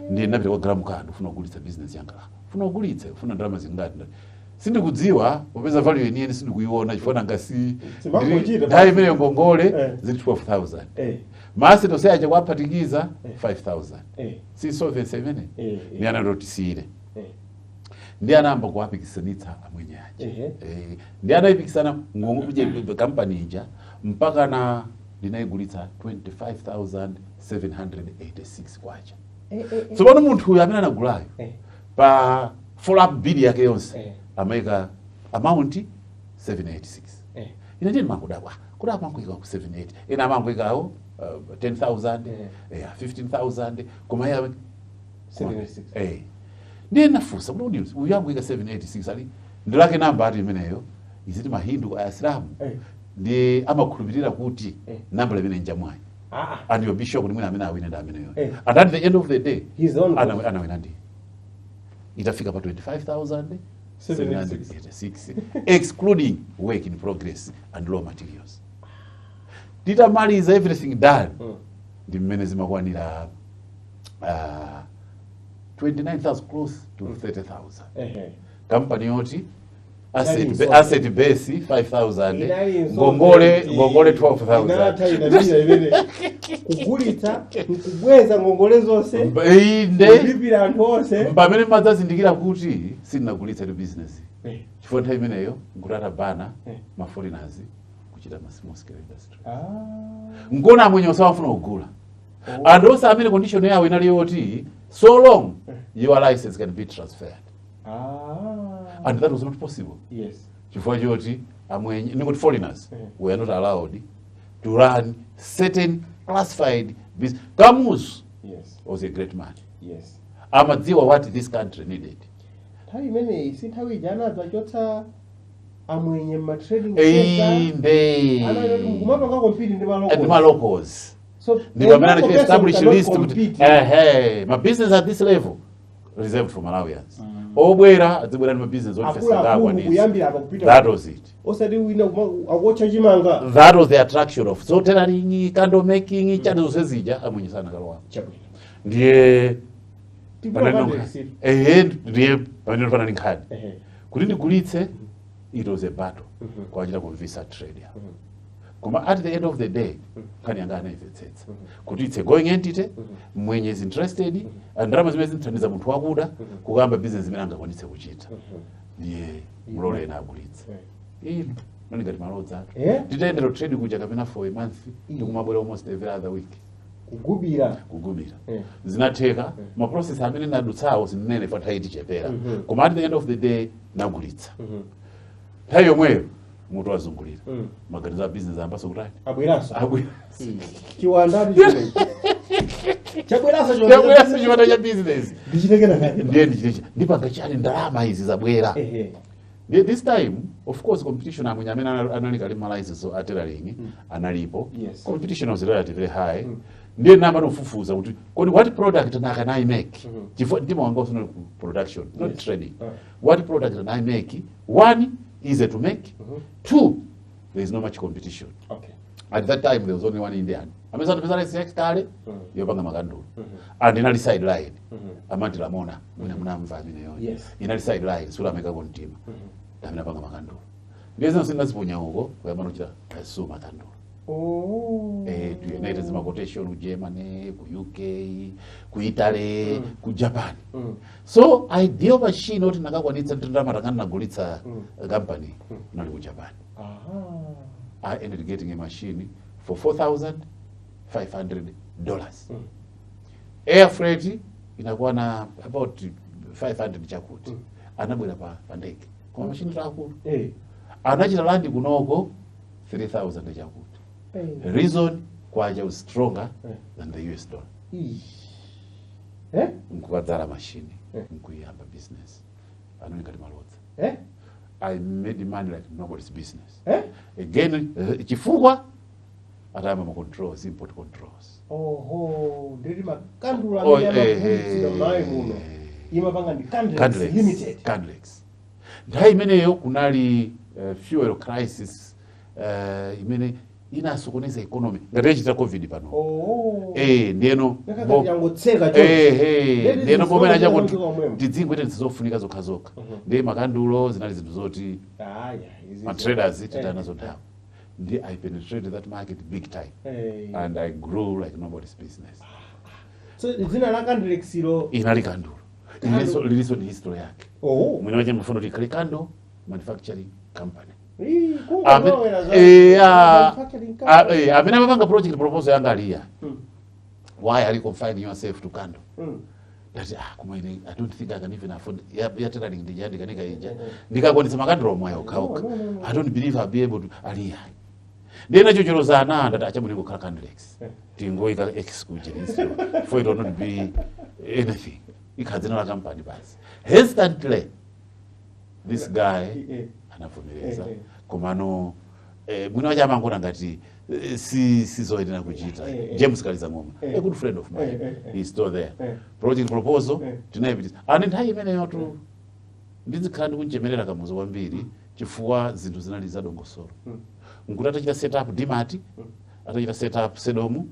Ndiye napita kwa Graham Card, ndifuna kugulitsa business yanga. Funa kugulitsa, funa ndalama zingati? Ndati sindikudziwa, popeza value yeniyeni sindikuiona chifukwa nanga si Simangochita. nthawi imeneyo ngongole zili 12,000. Ma asset onse aja kuwaphatikiza 5000. Si insolvency imene? Ni anatotisiyire. Ndi anayamba kuwapikisanitsa amwenye aja. Ndi anayipikisana ngongo kampani ija mpaka na ndinayigulitsa 25,786 kwacha. Tsopano munthu uyu amene anagulayo, pa follow up bid yake yonse, amayika amount 786. Ine ndini makudabwa kuti amangoika ku 78, ena amangoikawo 10,000, 15,000, koma iye 786. Ndiye nafunsa kuti udi uyu angoika 786 ali ndilake namba ati imeneyo iziti Mahindu, Ayasilamu, ndi amakhulupirira kuti namba imene njamwayi, and your bishop ndi mwina amene awine ndi ameneyo. And at the end of the day, He's the one. Anawina ndi itafika pa 25,786, excluding work in progress and raw materials. Titamaliza, everything done, ndi mmene zimakwanira 29,000, close to 30,000. Kampani yoti asset, Inali asset base 5000, Inali ngongole insolvent. ngongole 12,000. Inatha inapita imene kugulitsa, nkubweza ngongole zonse, Inde. kulipira anthu onse. Pamene madzazindikira kuti sindinagulitsa tu business, chifukwa nthawi imeneyo nkuti atabana ma foreigners kuchita ma small scale industry. Nkona amwenye osawafuna kugula. Anthu onse amene condition yawo inali yoti so long your license can be transferred, and that was not possible, chifukwa choti amwenye, nikuti foreigners, were not allowed to run certain classified business. Kamuzu was a great man. Amadziwa what this country needed. Nthawi imeneyi si nthawi ija anadzachotsa amwenye ma trading center? Inde. Anayoti mukumapanga compete ndi And ma locals. ma locals. So Ndi pamene a local anachi establish person list cannot kuti compete. ehe, ma business at this level reserved for Malawians, obwera adzibwera ndi ma business Akuluakulu officers. kuyambira apa kupita. That was it. Osati wina akuotcha chimanga. That was the attraction of so tailoring, candle making, chani zonse zija amwenye sana kalowa. Chabwino. Ndiye Tipula panali pande nkhani. receipt. Ehe, ndiye pamene panali nkhani kuti ndigulitse, it was a battle kwachita kumvisa trade yawo. Koma at the end of the day, nkhani yanga anayimvetsetsa kuti it's a going entity, mwenye is interested, and ndalama zimene zinthandiza munthu wakuda kukamba business imene angakwanitse kuchita. Ndiye mulole ena agulitse. Ino nani ngati malodza atu. Titayendera trade kuja kapena for a month, ndikumabwera almost every other week. Kugubira. Kugubira. Zinatheka. Ma process amene ndadutsawo zinene fa nthawi tichepera, koma at the end of the day nagulitsa. Nthawi yomweyo mutu wazungulira, maganizo a business ambaso kutani? Abweranso. Abwera. Chiwandatu chimenechi chabweranso. Chabweranso chiwanda cha business. Ndichitekera ngati Ndiye ndichitecha ndipanga chani? Ndalama izi zabwera. Ndiye this time, of course, competition, amwenye amene anali kali ma license a tailoring analipo. Competition was relatively high. Ndiye namba nofufuza kuti kodi what product can I make, chifukwa mtima wanga usonali ku production, not trading. What product can I make? One, easy to make. Two, there is no much competition. At that time there was only one Indian amene sanapeza license kale yopanga makandulo, and inali sideline, amati Lamona, mwina munamva ameneyo. Inali sideline, sulamekako mtima amene apanga makandulo. Ndiye zonse ndinaziponya uko kuyamba nochita pursue makandulo. Tuyanaita zima quotation ku Germany, ku UK, ku Italy, ku Japan. So ideal machine oti nakakwanitsa ndalama takani nagulitsa company inali ku Japan. I ended getting a machine for $4,500. Air freight inakuwa na about 500 chakuti. Anabwera pa ndege. Koma machine takulu. Anachita land kunoko 3000 chakuti. Reason, kwacha was stronger than the US dollar. Eh? Nkukadzala machine, nkuyamba business. Anoni ngati malodza. I made money like nobody's business. Again, chifukwa atayamba ma controls, import controls. Oho, ndiri makandula Oh, amene amagulitsidwa m'Malawi muno imapanga ndi Candlex Candlex Limited. Candlex. Nthawi imeneyo kunali fuel crisis, imene inasokoneza economy ngati yachita COVID pano. Ndiyeno Yakakati yangotseka choncho. Ndeti ndiyeno pomwe zizonse chakuti zomwe. tidzingo ite zizofunika zokhazokha, ndiye makandulo zinali zinthu zoti Aya, izi ma traders titanazo nthawi. Ndi I penetrated that market big time and I grew like nobody's business. So dzina la Candlex ilo? Inali kandulo. Liliso ndi history yake. Oh. Mwene wache mafuna kuti ikhale Candle Manufacturing Company. Ii, kungolowera za manufacturing company. Amene amapanga project proposal yanga aliya, "Why are you confining yourself to candle?" Ndati, "Ah, koma ine I don't think I can even afford ya tailoring. Ndija ndikanika ija ndikakwanitsa makandolo omwe okhaokha." No, no, no, no. "I don't believe I'll be able to." Aliya ndiye nachocherozana. Ndati, "Achabwino, ingokhala Candlex, tingoyika X kuja for it will not be anything, ikhala dzina la company basi." Hesitantly this guy anavomereza. Komano mwina wache amangona ngati si sizoyenera kuchita. James Kalizangoma, a good friend of mine, he's still there. Project proposal tinayipitisa, ani nthawi imeneyo tu ndizikhala ndikunchemerera Kamuzu kwambiri chifukwa zinthu zinali zadongosolo. Nkuti atachita set up Dimati, atachita set up Sedomu,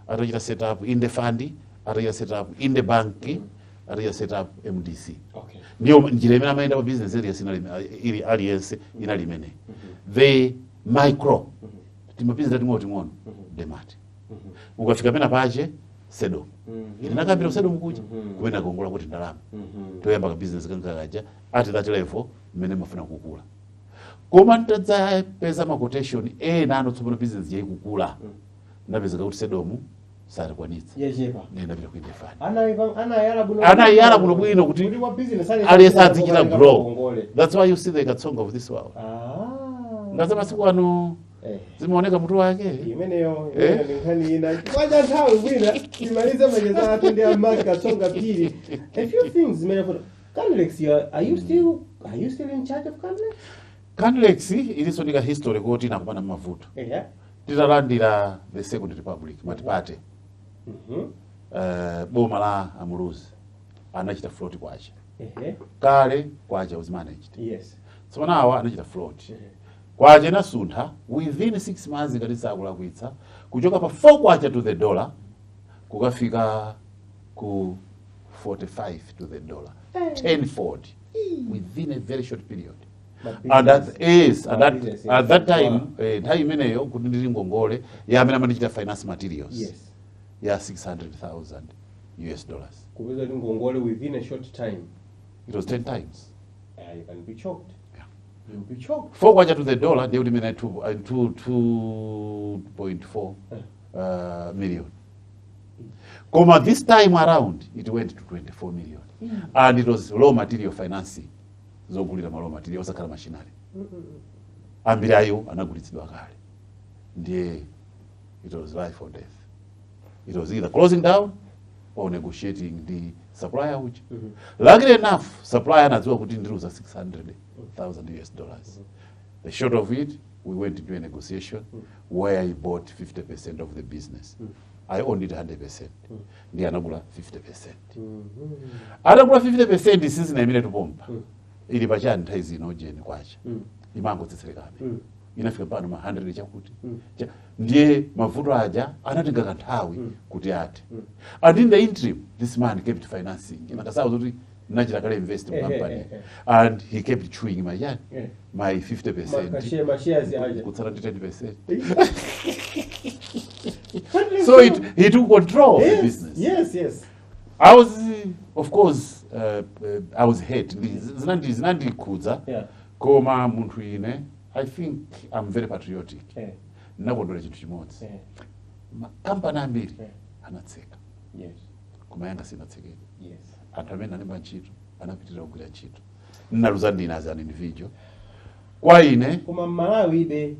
atachita set up Inde Fund, atachita set up Inde Bank, atachita set up MDC. Ndiyo njira imene amayenda pa business area sinali ili aliyense inali imene the micro timabizinesi ting'ono ting'ono. Demati ukafika pena pache Sedom, ine nakambira kuSedom kuja kumene akongola kuti ndalama toyamba ka business kanga kaja at that level mmene mafuna kukula. Koma ntadzapeza ma quotation ena ano tsopano business yaikukula, ndapezeka kuti Sedomu salikwanitsa. Yechepa. Ndinapita ku Inde Fund. Anayala bwino. Anayala bwino bwino kuti kuti wa business aliyense azichita grow. Ngongole. That's why you see the Katsonga of this world. Ngaza masiku ano zimaoneka mutu wake. Imeneyo imeneyo ndi nkhani ina. Kwaja nthawi bwina timalize macheza athu ndi a Mark Katsonga Phiri. A few things zimene funa Candlex, are you still in charge of Candlex? Candlex ilinso ndi ka history kuti inakumana mavuto. Titalandira the Second Republic, multiparty, boma la Amuluzi anachita float kwacha. Kale kwacha was managed. Tsopano awa anachita float kwacha, inasuntha within 6 months, ngati sakulakwitsa, kuchoka pa 4 kwacha to the dollar kukafika ku 45 to the dollar, tenfold within a very short period. And that is and that, business, at that time, nthawi imeneyo kuti ndili ngongole ya amene amandichita finance materials ya 600,000 US dollars. Kupeza kuti ngongole within a short time. It was 10 times. You can be choked. You'll be choked. 4 kwacha to the dollar ndiye kuti imene 2.4 million. Koma this time around it went to 24 million, and it was raw material financing, zogulira ma raw material, osakhala machinery. Ambiri ayo anagulitsidwa kale. Ndiye it was life or death. It was either closing down or negotiating the supplier uja. Luckily enough, supplier anadziwa kuti ndiluza 600,000 US dollars. The short of it, we went into a negotiation where he bought 50% of the business. I owned it 100%, ndiye anagula 50%. Atagula 50%, sizinayimire tupompa ili pachani nthawi zino jeni kwacha imangotsetserekabe, inafika pano ma 100 chakuti. Ndiye mavuto aja anatenga kanthawi kuti athe, and in the interim this man kept financing. Inakasawa kuti nachita kale invest mu company, and he kept chewing my yani my 50%. Mashares aja. Kutsala ndi 10%. So he took control of the business. I was of course I was hurt. Zinandikhudza. Koma munthu ine, I think I'm very patriotic. Ndinakondwera chinthu chimodzi: makampani ambiri anatseka, koma yanga sinatsekeke. Anthu amene analemba ntchito anapitirira kugwira ntchito. Ndinaluza ndine as an individual. Kwa ine Koma Mmalawi ibe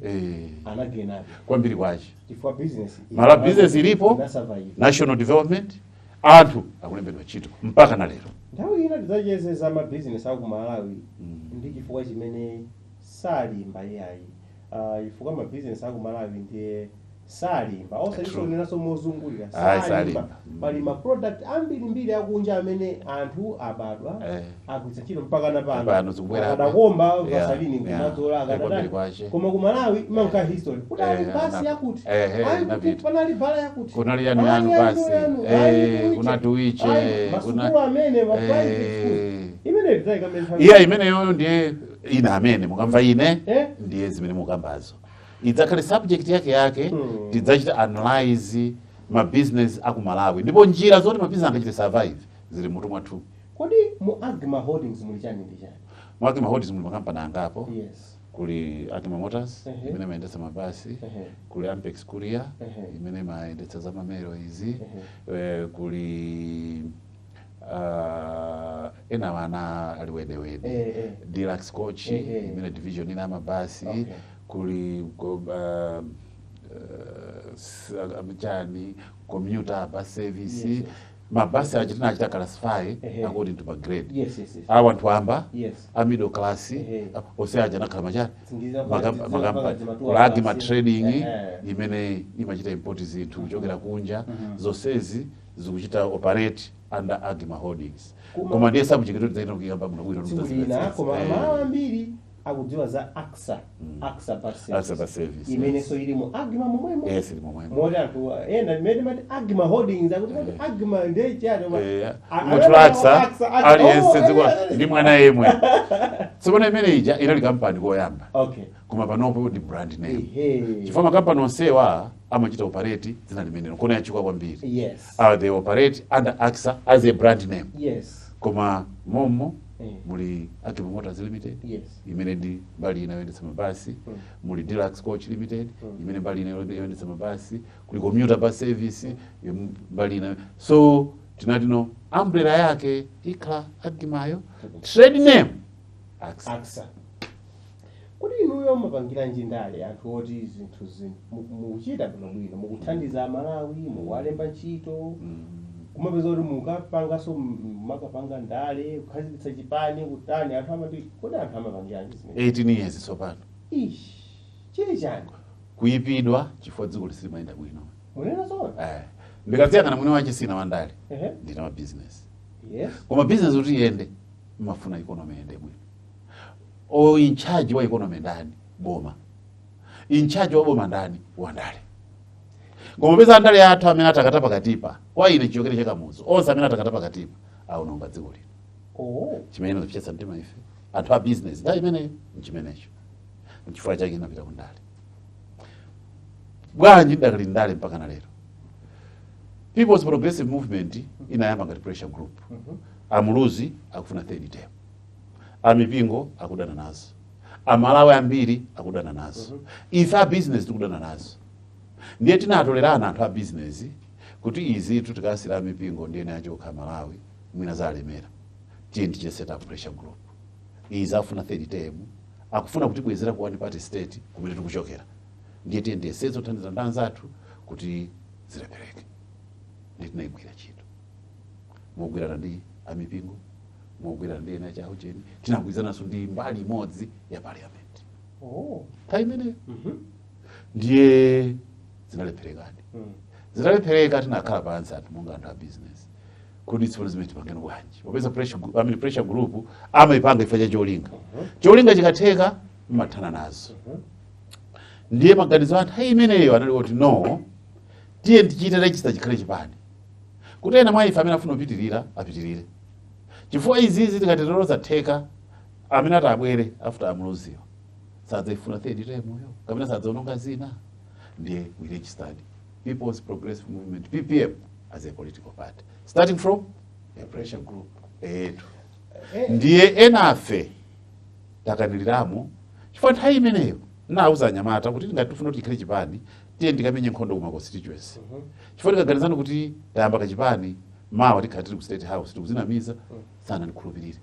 anagenabe. Kwambiri kwache. Chifukwa business Mala business ilipo. Inasurvive. National development, anthu akulembedwa ntchito mpaka na lero. Nthawi ina tidzacheze za mabizinesi aku Malawi ndi chifukwa chimene salimba iyayi. Chifukwa mabizinesi aku Malawi ndiye salimba, osatisonenaso mozungulira. Ayi, salimba. Salimba. Pali ma product ambirimbiri akunja amene anthu abadwa agwiritsa ntchito mpaka na pano. Pano zikubwera. Akadakomba vasalini kumadzola, Kwambiri akadadani. kwache. Koma ku Malawi imanka history kudali basi yakuti ayi, kuti panali bala yakuti. Kunali yanu Ayi, yanu yanu, basi. yanu, ayi, kuiche. Kuna tuiche, Ayi, masukulu amene ma private schools imene tidzayikambe nthawi. Iya, imeneyoyo ndiye ine amene mukamva ine ndiye zimene mukambazo idzakhale subject yake yake. Tidzachita analyze ma business aku Malawi ndipo njira zoti ma business angachite survive zili mutu mwathu. Kodi mu Agma Holdings muli chani ndi chani? Mu Agma Holdings muli makampani angapo. Kuli Agma Motors imene imayendetsa mabasi, kuli Ampex Courier imene imayendetsa za ma mail izi, kuli ena wana ali wedewede, Deluxe Coach imene division ina mabasi, kuli chani, commuter bus service. Mabasi aja tinachita classify according to grade. Awa anthu amba, a middle class, onse aja anakhala machani. Zingiza Makampani. Zimatuwa Kuli Agma basi. Trading imene imachita import zinthu kuchokera kunja. Zonsezi zikuchita operate under Agma Holdings. Koma ndiye subject kuti zaina kuyamba muno bwino. Tsiku lina, koma amawa ambiri akudziwa za AXA, AXA Bus Service. AXA Bus Service, imenenso ili mu Agma momwemo. Yes, ili momwemo. Moti anthu ena mmene mati Agma Holdings akuti kuti Agma ndiye chani? Munthu AXA aliyense Oh, dziko ndi mwana yemwe. Tsopano imene ija inali kampani koyamba, koma panopo ndi brand name, chifukwa makampani onsewa amachita operate dzina limenelo kona yachuka kwambiri. They operate under AXA as a brand name. Koma momo muli Agma Motors Limited imene ndi mbali ina yoyendetsa mabasi, muli Deluxe Coach Limited imene mbali ina yoyendetsa mabasi, kuli commuter bus service mbali ina. So tinati no, umbrella yake ikhala Agmayo, trade name AXA. AXA. Kuti inuyo mumapangiranji ndale, anthu oti zinthu mukuchita bwinobwino, mukuthandiza Amalawi, mukuwalemba ntchito, kumapeza kuti mukapanganso makapanga ndale, kukhazikitsa chipani, kutani? Anthu amati, kodi anthu amapangiranji zimene? 18 years tsopano. Ish, chili chani? Kuyipidwa chifukwa dziko lisimayenda bwino. Munena zoona? Eh, ndikadziyang'ana mwini wache sina wandale, ndina wa business. Koma business kuti iyende mmafuna economy iyende bwino. O in charge wa economy ndani? Boma. In charge wa boma ndani? Wandale. Koma peza andale athu amene atakata pakatipa, kwa ine chiyokere chakamuzu, onse amene atakata pakatipa aononga dziko lino. Chimene chapsetsa mtima ife anthu a business nthawi imeneyo nchimenecho. Nchifukwa chake inapita kundale. Bwanji ndakali ndale mpaka na lero? People's Progressive Movement inayamba ngati pressure group. Amuluzi akufuna third term, amipingo akudana nazo, Amalawi ambiri akudana nazo, ife a business tikudana nazo. Ndiye tinatolerana anthu a business kuti izi tikasira amipingo ndiye achokha Malawi mwina zalemera, tiye ndiche set up pressure group. Izi afuna third term, akufuna kutibwezera ku one party state kumene tikuchokera, ndiye tiye ndiyesetse kuthandiza ndi anzathu kuti zilepereke. Ndiye tinayigwira ntchito mogwirana ndi amipingo, mogwirana ndi ena chaucheni, tinagwirizananso ndi mbali imodzi ya parliament nthawi imeneyo. Ndiye zinalepherekadi. Zitalephereka tinakhala pansi anthu monga anthu a business kuti tsopano zimene tipangeno bwanji, popeza pressure, I mean, pressure group amayipanga ifa cha cholinga. Cholinga chikatheka mmathana nazo. Ndiye maganizo anthu nthawi imeneyo anali oti no, tiye tichite register chikhale chipani kuti ena mwa ife amene afuna kupitirira apitirire, chifukwa izizi tikatero zatheka, amene ati abwere after amuluziwa sadzaifuna third term yo kapena sadzaononga zina. Ndiye we registered People's Progressive Movement, PPM, as a political party starting from a pressure group etu. Ndiye enafe takaniliramo chifukwa nthawi imeneyo nauza anyamata kuti ngati tifuna kuti chikhale chipani, tiye ndikamenye nkhondo kuma constituency, chifukwa tikaganizana kuti tayamba kachipani mawa tikhala tili ku State House tikuzinamiza. Sana ndikhulupirire.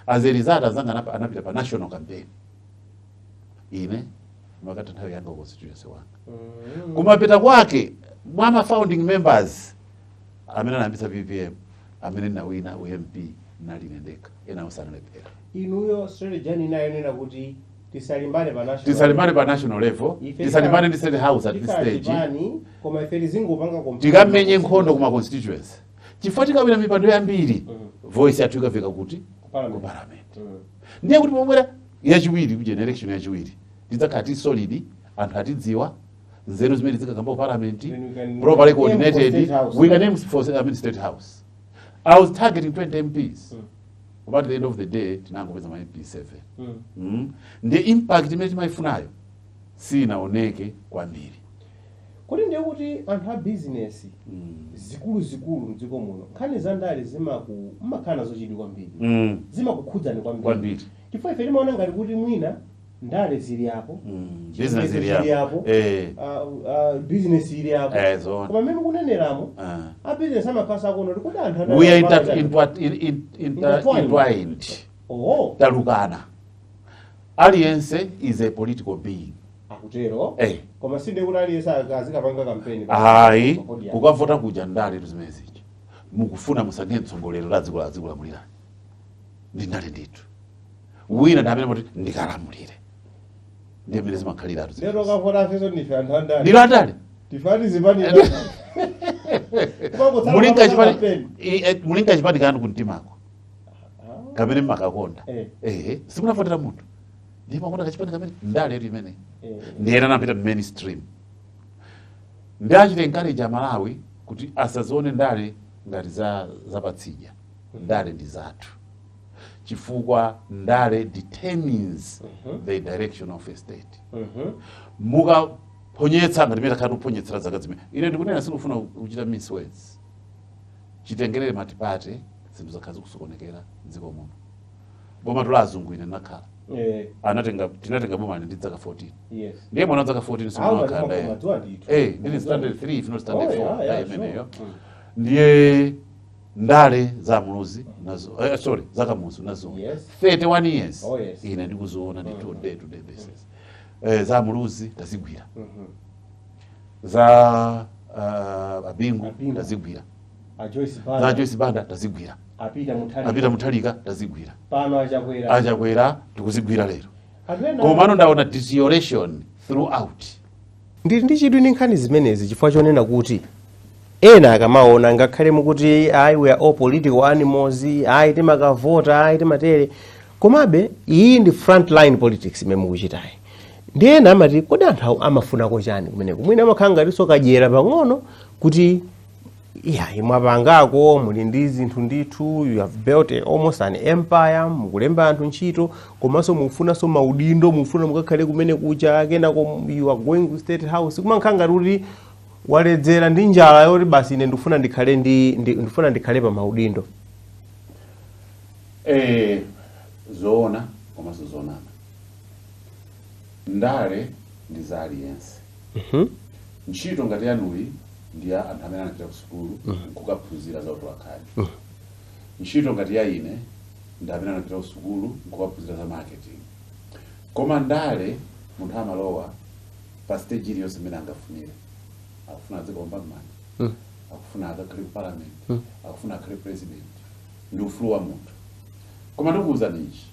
As a result, azanga anapita pa national campaign, ine makatha nthawi yanga ku constituency wanga. Kumapita kwake mwa ma founding members amene anayambitsa PPM, amene nawina uMP naline ndekha, ena osanalephera. Inuyo strategy yanu inayonena kuti tisalimbane pa national Tisalimbane pa national level, Ife tisalimbane ndi State House at this tikhala stage. Chipani, koma ife tizingopanga Tikamenye nkhondo kuma constituency, chifukwa tikawina mipando yambiri, voice yathu ikafika kuti? Ku parliament. Ku parliament. Ndiye kuti pomwera yachiwiri, ku generation yachiwiri, tidzakhala tili solid, anthu atidziwa, nzeru zimene zikakamba ku parliament, Then we can properly aim for coordinated. State House. We can aim for, I mean, State House. I was targeting 20 MPs, but at the end of the day tinangopeza ma MP 7. Ndiye impact imene timayifunayo sinaoneke kwambiri. Kuti ndiye kuti anthu a bizinesi zikuluzikulu mdziko muno, nkhani za ndale zimaku mmakhala nazo chidwi kwambiri, zimakukhudzani kwambiri? Kwambiri. Chifukwa ife timaona ngati kuti mwina ndale zili apo, business ili zili apo. apo, business ili apo. Zoona. Koma mmene mukuneneramo, a business amakhala akuona kuti kodi anthu We are Intertwined. intertwined. Oh. Talukana. Aliyense is a political being. Akutero? Eh. Koma sinde kuti aliyense azikapanga kampeni? Ayi. Pa podium. Kukavota kuja ndale zimene zija. Mukufuna musankhe mtsogoleri la dziko la dziko lamulirani, ndi ndale ndithu. Wina ndi amene muti ndikalamulire, ndiye mmene zimakhaliratu. Lero kavota afeso ndife anthu andale. Ndilo andale. Tifati zipani. Mulinga chipani, mulinga chipani kanu kumtimako kamene mmakakonda. Simunavotera munthu, ndiye makonda kachipani kamene. Ndale yetu imene ndiyena napita mainstream. Ndachita encourage Amalawi kuti asazione ndale ngati za zapatsidya. Ndale ndi zathu, chifukwa ndale determines the direction of a state. Mukaponyetsa ngati mene takhala tikuponyetsera zaka zimene ine ndikunena, sindikufuna kuchita mince words, chitengerere multiparty, zinthu zakhala zikusokonekera mdziko muno. Boma tula azungu, ine ndinakhala anatenga, tinatenga boma ndi zaka 14. Ndiye mwana wa zaka 14 Awu, simunakhala naye. madziwa ndithu. Ndili standard 3 if not standard Oh, 4. Imeneyo. Ndiye ndale za Muluzi nazo, sorry, za Kamuzu nazo. 31 years. Ine ndikuziona ndithu day to day basis. Za Muluzi tazigwira, za Abingu Abingu. tazigwira, A Joyce za Banda. Joyce Banda tazigwira, Apita Mutharika. Apita Mutharika tazigwira, Pano Achakwera. Achakwera tikuzigwira lero. Anthu ena Komano ndaona deterioration throughout. Ndili ndi chidwi ndi nkhani zimenezi chifukwa chonena kuti ena akamaona, ngakhale mukuti ayi, we are all political animals, ayi, timakavota, ayi, timatere, komabe iyi ndi frontline politics imene mukuchitayi. Ndi ena amati, kodi anthu awo amafunako chani kumeneko? Mwina amakhala ngatinso kadyera pang'ono kuti iya, mwapangako, muli ndi zinthu ndithu, you have built almost an empire, mukulemba anthu ntchito, komanso mukufunanso maudindo, mukufuna mukakhale kumene kucha, kenako you are going to State House. Kumakhala ngati kuti waledzera ndi njala yoti basi, ine ndikufuna ndikhale ndifuna ndikhale pa maudindo. Zoona komanso zonama. Ndale ndi za aliyense. Ntchito ngati yanuyi ndi ya anthu amene anapita ku sukulu nkukaphunzira za utolankhani. Ntchito ngati ya ine ndi amene anapita ku sukulu nkukaphunzira za marketing. Koma ndale munthu amalowa pa stage iliyonse imene angafunire. Akufuna azikomba m'manja, akufuna akakhale ku parliament, akufuna akhale president, ndi ufulu wa munthu. Koma ndikuwuzani ichi: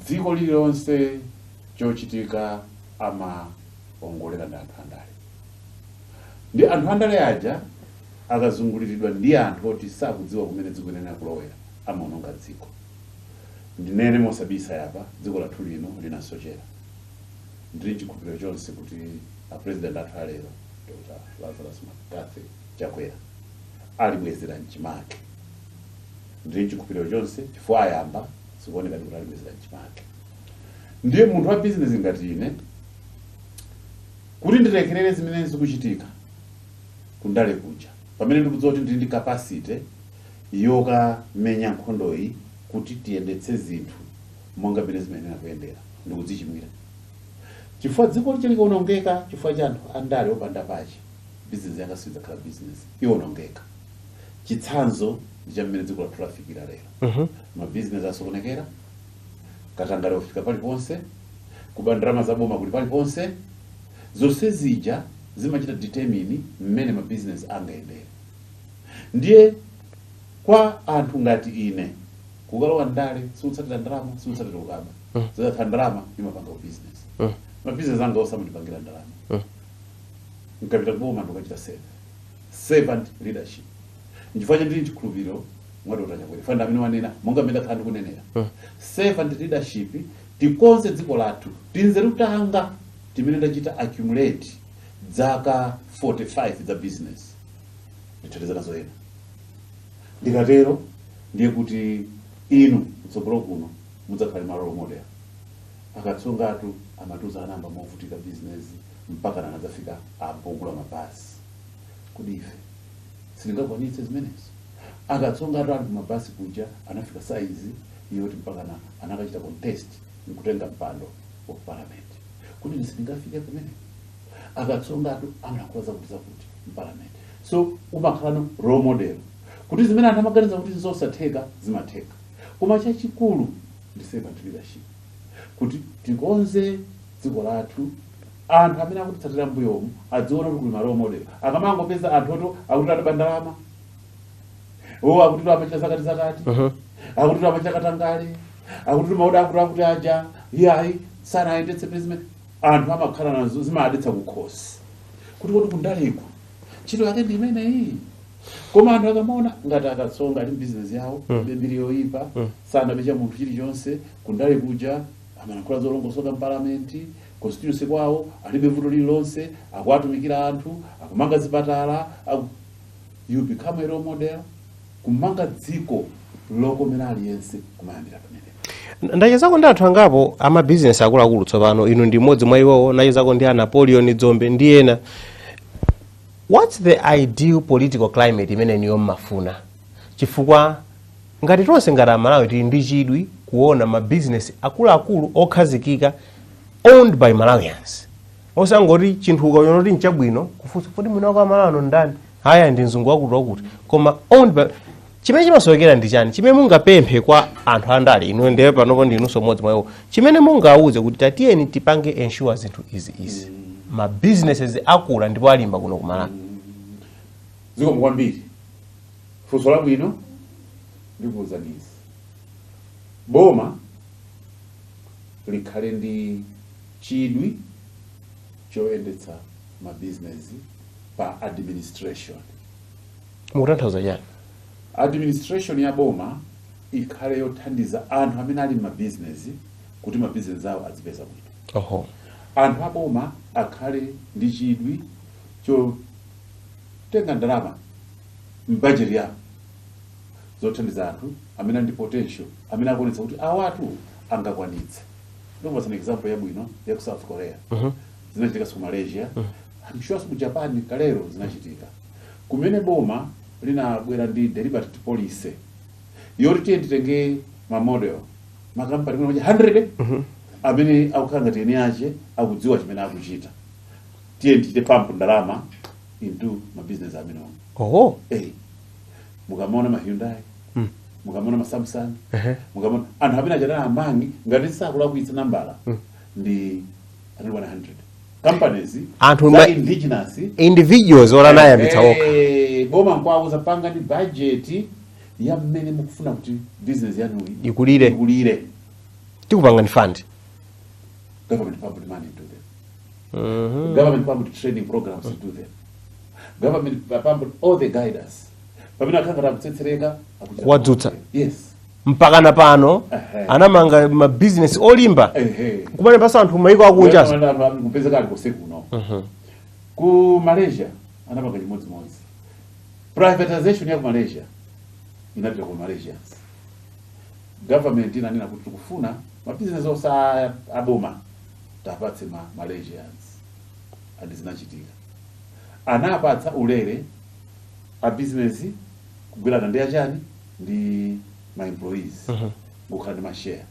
dziko lililonse chochitika amaongolera ndi anthu andale. Ndi anthu andale aja akazunguliridwa ndi anthu oti sakudziwa kumene dziko linena kulowera, amaononga dziko. Ndinene mosabisa yapa, dziko lathu lino linasochera. Ndili chikhulupiriro chonse kuti a president athu alero, Dr Lazarus McCarthy Chakwera, alibwezera mchimake. Ndili chikhulupiriro chonse chifukwa ayamba, zikuoneka kuti alibwezera mchimake. Ndiye munthu wa business ngati ine, kuti ndilekerere zimene zikuchitika kundale kuja pamene ndikudziwa kuti ndili ndi capacity yokamenya nkhondoyi kuti tiyendetse zinthu monga mmene zimayenera kuyendera, ndikudzichimwira, chifukwa dziko licha likaonongeka chifukwa cha anthu andale opanda pache, business yanga sidzakhala business, iwonongeka. Chitsanzo ndi cha mmene dziko lathu lafikira lero. Mabizinesi asokonekera, katangale kufika paliponse, kuba ndalama za boma kuli paliponse. Zonse zija zimachita determine mmene mabizinesi angayendere. Ndiye kwa anthu ngati ine, kukalowa ndale sikutsatira ndalama, sikutsatira kukaba. Zikakhala ndalama imapanga business, mabizinesi anga osamandipangira ndalama. Nkapita kuboma ndikachita servant leadership. Nchifukwa cha ndili chikhulupiriro mwa Dr Chakwera fanda amene wanena monga mmene ndakhala ndikunenera, servant leadership. Tikonze dziko lathu, tinzeru tanga timene ndachita accumulate zaka 45 za business, ndithandiza nazo ena. Ndikatero ndiye kuti inu kutsogolo kuno mudzakhale ma role model. Akatsongatu amatuza anamba movutika business, Mpaka nanadzafika apogula mabasi. Kodi ife sitingakwanitse zimenezo? Akatsonga atu ali kumabasi kuja anafika saizi yoti mpaka na anakachita contest nkutenga mpando wa parliament. Kuti ine sindingafike pamene Akatsonga atu amalankhula zakuti zakuti mparliament? So umakhala no role model kuti zimene anthu amaganiza kuti zosatheka zimatheka. Koma chachikulu ndi servant leadership, kuti tikonze dziko lathu, anthu amene akutitsatira mbuyomu adziona kuti kuli ma role model. Akamangopeza anthu oto akuti ataba ndalama, o akuti amachita zakati zakati, akuti amachita katangale, akuti mauda, akuti aja iyayi sanayendetse president, anthu amakhala nazo zimaadetsa kukhosi kuti kundaleku ntchito yake ndi imeneyi. Koma anthu akamaona ngati Akatsonga ali mbizinesi yawo, mbiri yoyipa, sanapecha munthu chilichonse, kundale kuja amalankhula zolongosoka mpalamenti, constituency kwawo alibe vuto lililonse, akuwatumikira anthu, akumanga zipatala, you become a role model. Kumanga dziko lokomera aliyense kumayambira pamenepo. Ndachezako ndi anthu angapo amabizinesi akuluakulu tsopano, inu ndi mmodzi mwa iwowo. Ndachezako ndi a Napoleon Dzombe ndi ena. What's the ideal political climate imene niyo mmafuna? Chifukwa ngati tonse ngati Amalawi tili ndi chidwi kuona mabizinesi akuluakulu okhazikika owned by Malawians, osangoti chinthu ukaona kuti nchabwino kufunsa kuti mwina wako Amalawi ano ndani, haya ndi mzungu wakuti wakuti, koma owned by. Chimene chimasowekera ndi chani chimene mungapemphe kwa anthu andale, inu ndiye panopo ndinunso mmodzi mwa iwo, chimene mungawuze kuti tatiyeni tipange ensure zinthu izi izi, ma businesses akula ndipo alimba kuno ku Malawi? Zikomo kwambiri, funso labwino. Ndikuwuzanizi, boma likhale ndi chidwi choyendetsa mabizinesi pa administration. Mukutanthauza chani? Administration ya boma ikhale yothandiza anthu amene ali m'mabizinesi kuti mabizinesi awo azipeza bwino. Anthu aboma akhale ndi chidwi chotenga ndalama m'bajeti yawo zothandiza anthu amene ali ndi potential, amene akuonetsa kuti awatu angakwanitse. Ndikupatsani example yabwino ya ku South Korea. Zinachitika ku Malaysia, I'm sure ku Japan kalero zinachitika, kumene boma linabwera ndi deliberate policy yoti tiye titenge ma model makampani mwina 100 amene akukhala ngati eni ache akudziwa chimene akuchita, tiye tichite pump ndalama into ma business amenewo. Mukamaona ma Hyundai, mukamaona ma Samsung, mukamaona anthu amene achatana amangi, ngati sakulakwitsa nambala ndi anali 100 companies Anthu za indigenous individuals ora anayambitsa okha. Boma nkwauza, panga ndi budget ya mmene mukufuna kuti business yanuyi ikulire. Ikulire. Tikupanga ni fund. Government pumped money into them. Government pumped training programs into them. Government pumped all the guidance pamene akhala ngati akutsetsereka, akuchita. Kuwadzutsa. Yes. Mpakana pano anamanga mabizinesi olimba kumalembanso anthu maiko akunjaso. Kupezeka ali kose kuno. Ku Malaysia anapanga chimodzimodzi. Privatization ya ku Malaysia inapita ku Malaysians. Government inanena kuti tikufuna mabizinesi onse aboma tapatse ma Malaysians, and zinachitika. Anapatsa ulere a business kugwirana ndi achani, ndi ma employees, kukhala ndi mashare.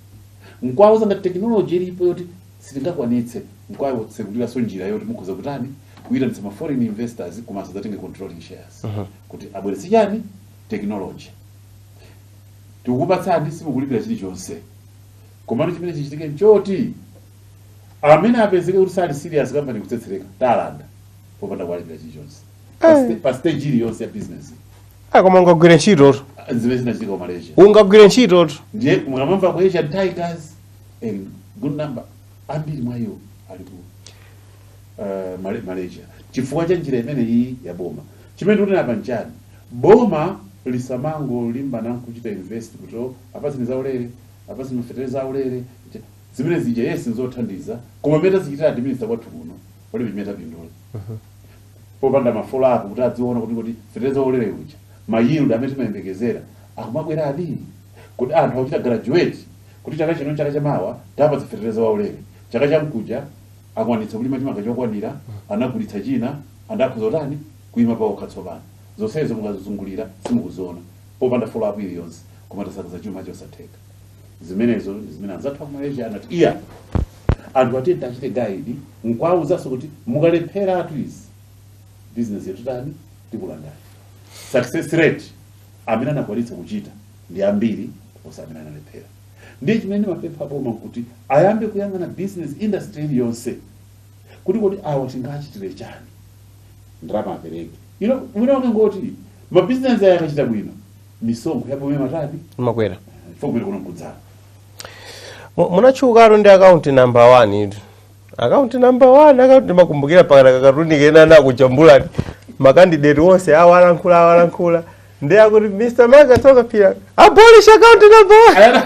Nkwauza ngati technology ilipo yoti sitingakwanitse, nkwawutsekuliranso njira yoti mukhoza kutani, kuyitanitsa ma foreign investors koma asadzatenge controlling shares, kuti abweretse chani, technology. Tikukupatsani, simukulipira chilichonse, komano chimene chichitike nchoti amene apezeke kuti sali serious, company kutsetsereka, talanda popanda kuwalipira chilichonse pa stage iliyonse ya business. Ah, koma ungagwire ntchitotu. Zimene zinachitika ku Malaysia. Ungagwire ntchitotu. Ndiye mukamamva ku Asian Tigers, a good number, ambiri mwa iwo ali ku Malaysia chifukwa cha njira imene iyi ya boma. Chimene tikunena pa nchani? Boma lisamangolimbana nkuchita invest kuti, oh, apatseni zaulere, apatseni mafetereza aulere. Zimene zija, yes, nzothandiza, koma mmene tazichitira administer kwathu kuno palibe chimene tapindula popanda ma follow up kuti adziona kuti fetereza waulere uja, ma yield amene timayembekezera akumabweradi, kuti anthu akuchita graduate, kuti chaka chino, chaka chamawa tapatsa fetereza waulere, chaka chamkuja Akwanitsa kulima chimanga chokwanira, anagulitsa china, andakhoza kutani, kuyima pawokha. Tsopano zonsezo mukazizungulira simukuziona popanda follow up iliyonse, koma tasakaza chuma chosatheka. Zimenezo ndi zimene anzathu aku Malaysia anati iya, anthu atiyeni achite guide, nkwawuzanso kuti mukalepheratu izi, business yetu tani, tikulandani. Success rate, amene anakwanitsa kuchita ndi ambiri kuposa amene analephera. Ndiye chimene ndimapempha boma kuti ayambe kuyang'ana business industry iliyonse kuti kodi awa tingachitire chani, ndalama apereke ino. Mwina wake ngoti mabizinesi aya akachita bwino, misonkho yapomwe matani? Makwera. Chifukwa kumene kuno nkudzala. Munatchukatu ndi account number one itu, account number one, account. Ndimakumbukira pakana kakatuni kena nakujambulani ma candidate onse, awalankhula awalankhula, ndi akuti, "Mr Mark Katsonga Phiri, abolish account number one."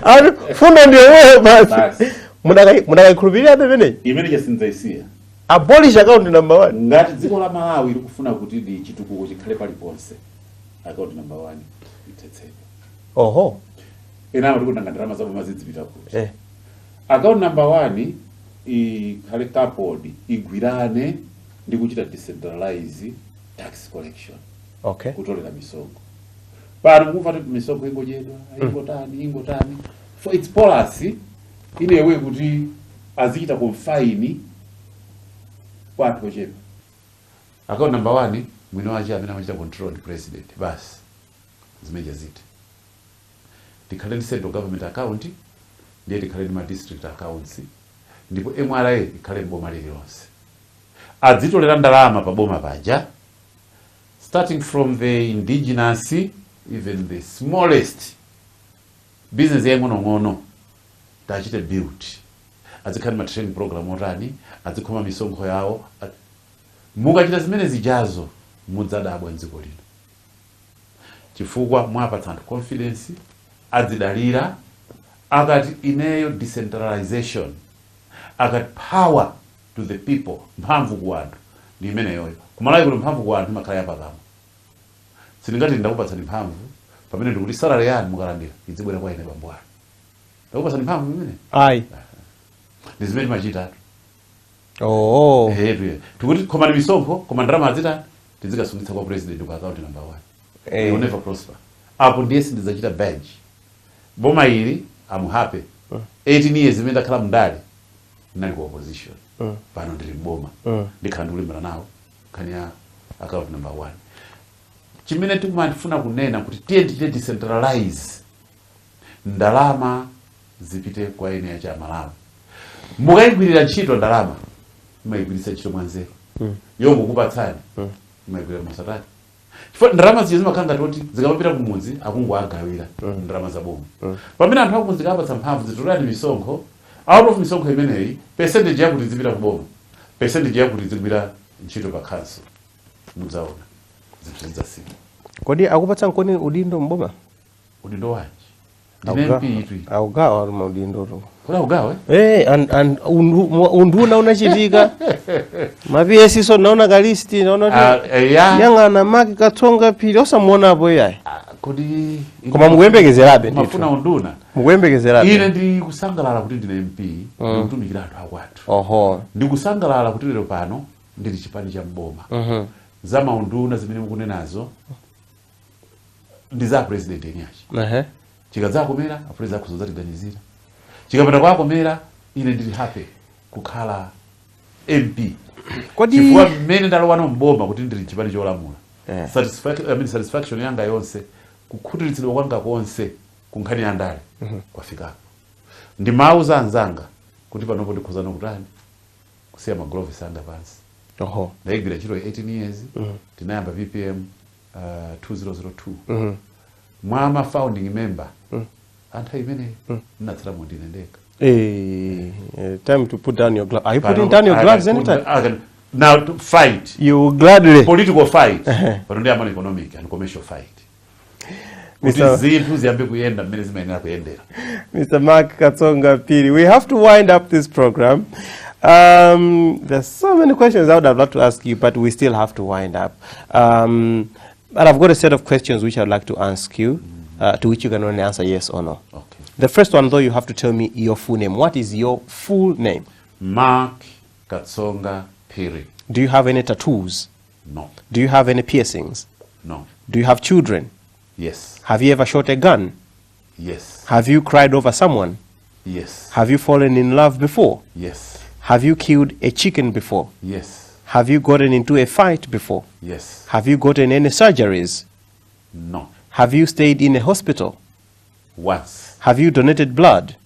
Ati fundo ndiyomweyo basi. Basi. Mudakayikhulupirirabe imeneyi? Imene chasinzaisiya. Abolish account number one. Ngati dziko la Malawi likufuna kuti ndi chitukuko chikhale paliponse, account number one ithetsedwe. Enawo tikutanga ndalama zaboma zidzipita kuti? Account number one ikhale coupled, igwirane ndi kuchita decentralize tax collection, kutolera misonkho. Pano mukumva kuti misonkho ingochedwa, ingotani, ingotani, for its policy inewe kuti azichita confine kwa anthu ochepa. Account number one, mwini wache amene amachita control ndi president basi. Zimeneja ziti tikhale ndi central government account, ndiye tikhale ndi ma district accounts, ndipo MRA ikhale mboma lililonse, adzitolera ndalama pa boma paja, starting from the indigenous, even the smallest business yaying'onong'ono tachite build, azikhale ma training program otani, azikhoma misonkho yawo. Mukachita zimene zijazo, mudzadabwa mdziko lino, chifukwa mwapatsa anthu confidence, adzidalira. Akati ineyo decentralization, akati power to the people, mphamvu ku anthu, ndi imeneyoyo. Kumalawi kuno mphamvu ku anthu imakhala yapakamwa. Sindingati ndakupatsani mphamvu pamene ndikuti salary yanu mukalandira idzibwera kwa ine bambo anu. Ndakupatsani mphamvu imene? Ayi. Ndi zimene timachitatu. Oh. Etu tikuti khomani misonkho, koma ndalama azitani, tizikasungitsa kwa president ku account number one. You will never prosper. Apo ndiye sindidzachita badge boma ili. I'm happy, 18 years imene ndakhala mndale ndinali ku opposition. Pano ndili mboma, ndikhala ndikulimbana nawo nkhani ya account number one. Chimene tikumafuna kunena kuti tiye tichite decentralize, ndalama zipite kwa ene acha Amalawi. Mukayigwirira ntchito ndalama, imayigwiritsa ntchito mwanzeru. Yongokupatsani, imayigwirira mosatani, chifukwa ndalama zija zimakhala ngati kuti zikamapita kumudzi akungoagawira ndalama za boma, pamene anthu akumudzi kapatsa mphamvu, zitolani misonkho, out of misonkho imeneyi percentage yakuti zipita kuboma, percentage yakuti zigwira ntchito pa council, mudzaona zinthu zidzasintha. Kodi akupatsa nkoni udindo mboma? Udindo wanji? Ndine MP itu. Akugawa ali maudindo tu. Kodi akugawa? Eh, unduna unachitika, ma PS, so naona ka list, naona kuti Ya. Yang'ana Mark Katsonga Phiri, osamuonapo iyayi. Ah, kodi Koma mukuyembekezerabe ndithu. Mafuna unduna? Mukuyembekezerabe. Ine ndikusangalala kuti ndine MP, ndikutumikira anthu akwathu. Ndikusangalala kuti lero pano ndili chipani cha mboma. Za maunduna zimene mukunenazo ndi za president eniachi. Chikadzakomera a president akhoza kutiganizira, chikapanda kwakomera, ine ndili happy kukhala MP, Kodi chifukwa mmene ndalowano mboma kuti ndili chipani cholamula, I mean, satisfaction yanga yonse, kukhutiritsidwa kwanga konse ku nkhani ya ndale kwafikapo. Ndimauza anzanga kuti panopo ndikhozano kutani, kusiya ma gloves anga pansi. Ndayigwira ntchito 18 years. Tinayamba PPM 2002. Mwa ma founding member anthu imeneyi, ndinatsala ndine ndekha. Time to put down your gloves. Are you putting down your gloves anytime? Now to fight. You will gladly. Political fight, pano ndi amano economic and commercial fight, kuti zinthu ziyambe kuyenda mmene zimayenera kuyendera. Mr. Mark Katsonga Phiri, we have to wind up this program. There's so many questions I would have loved to ask you, but we still have to wind up. But I've got a set of questions which I'd like to ask you, to which you can only answer yes or no. Okay. The first one, though, you have to tell me your full name. What is your full name? Mark Katsonga Phiri. Do you have any tattoos? No. Do you have any piercings? No. Do you have children? Yes. Have you ever shot a gun? Yes. Have you cried over someone? Yes. Have you fallen in love before? Yes. Have you killed a chicken before? Yes. Have you gotten into a fight before? Yes. Have you gotten any surgeries? No. Have you stayed in a hospital? Once. Have you donated blood?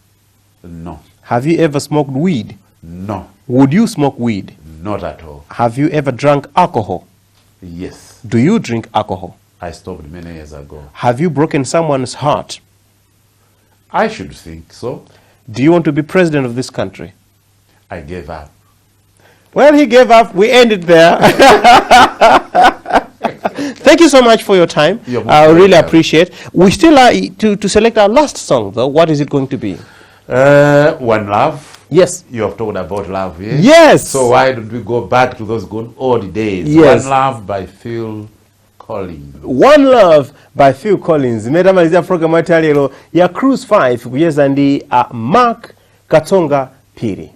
No. Have you ever smoked weed? No. Would you smoke weed? Not at all. Have you ever drunk alcohol? Yes. Do you drink alcohol? I stopped many years ago. Have you broken someone's heart? I should think so. Do you want to be president of this country? I gave up. Well, he gave up. We ended there. Thank you so much for your time. You're most I really welcome. appreciate. We still are to select our last song, though. What is it going to be? One Love. Yes. You have talked about love here. Yes. So why don't we go back to those good old days? Yes. One Love by Phil Collins. One Love by Phil Collins. Imene tamalizira program yathu ya lero ya Cruise 5, kucheza ndi Mark Katsonga Phiri.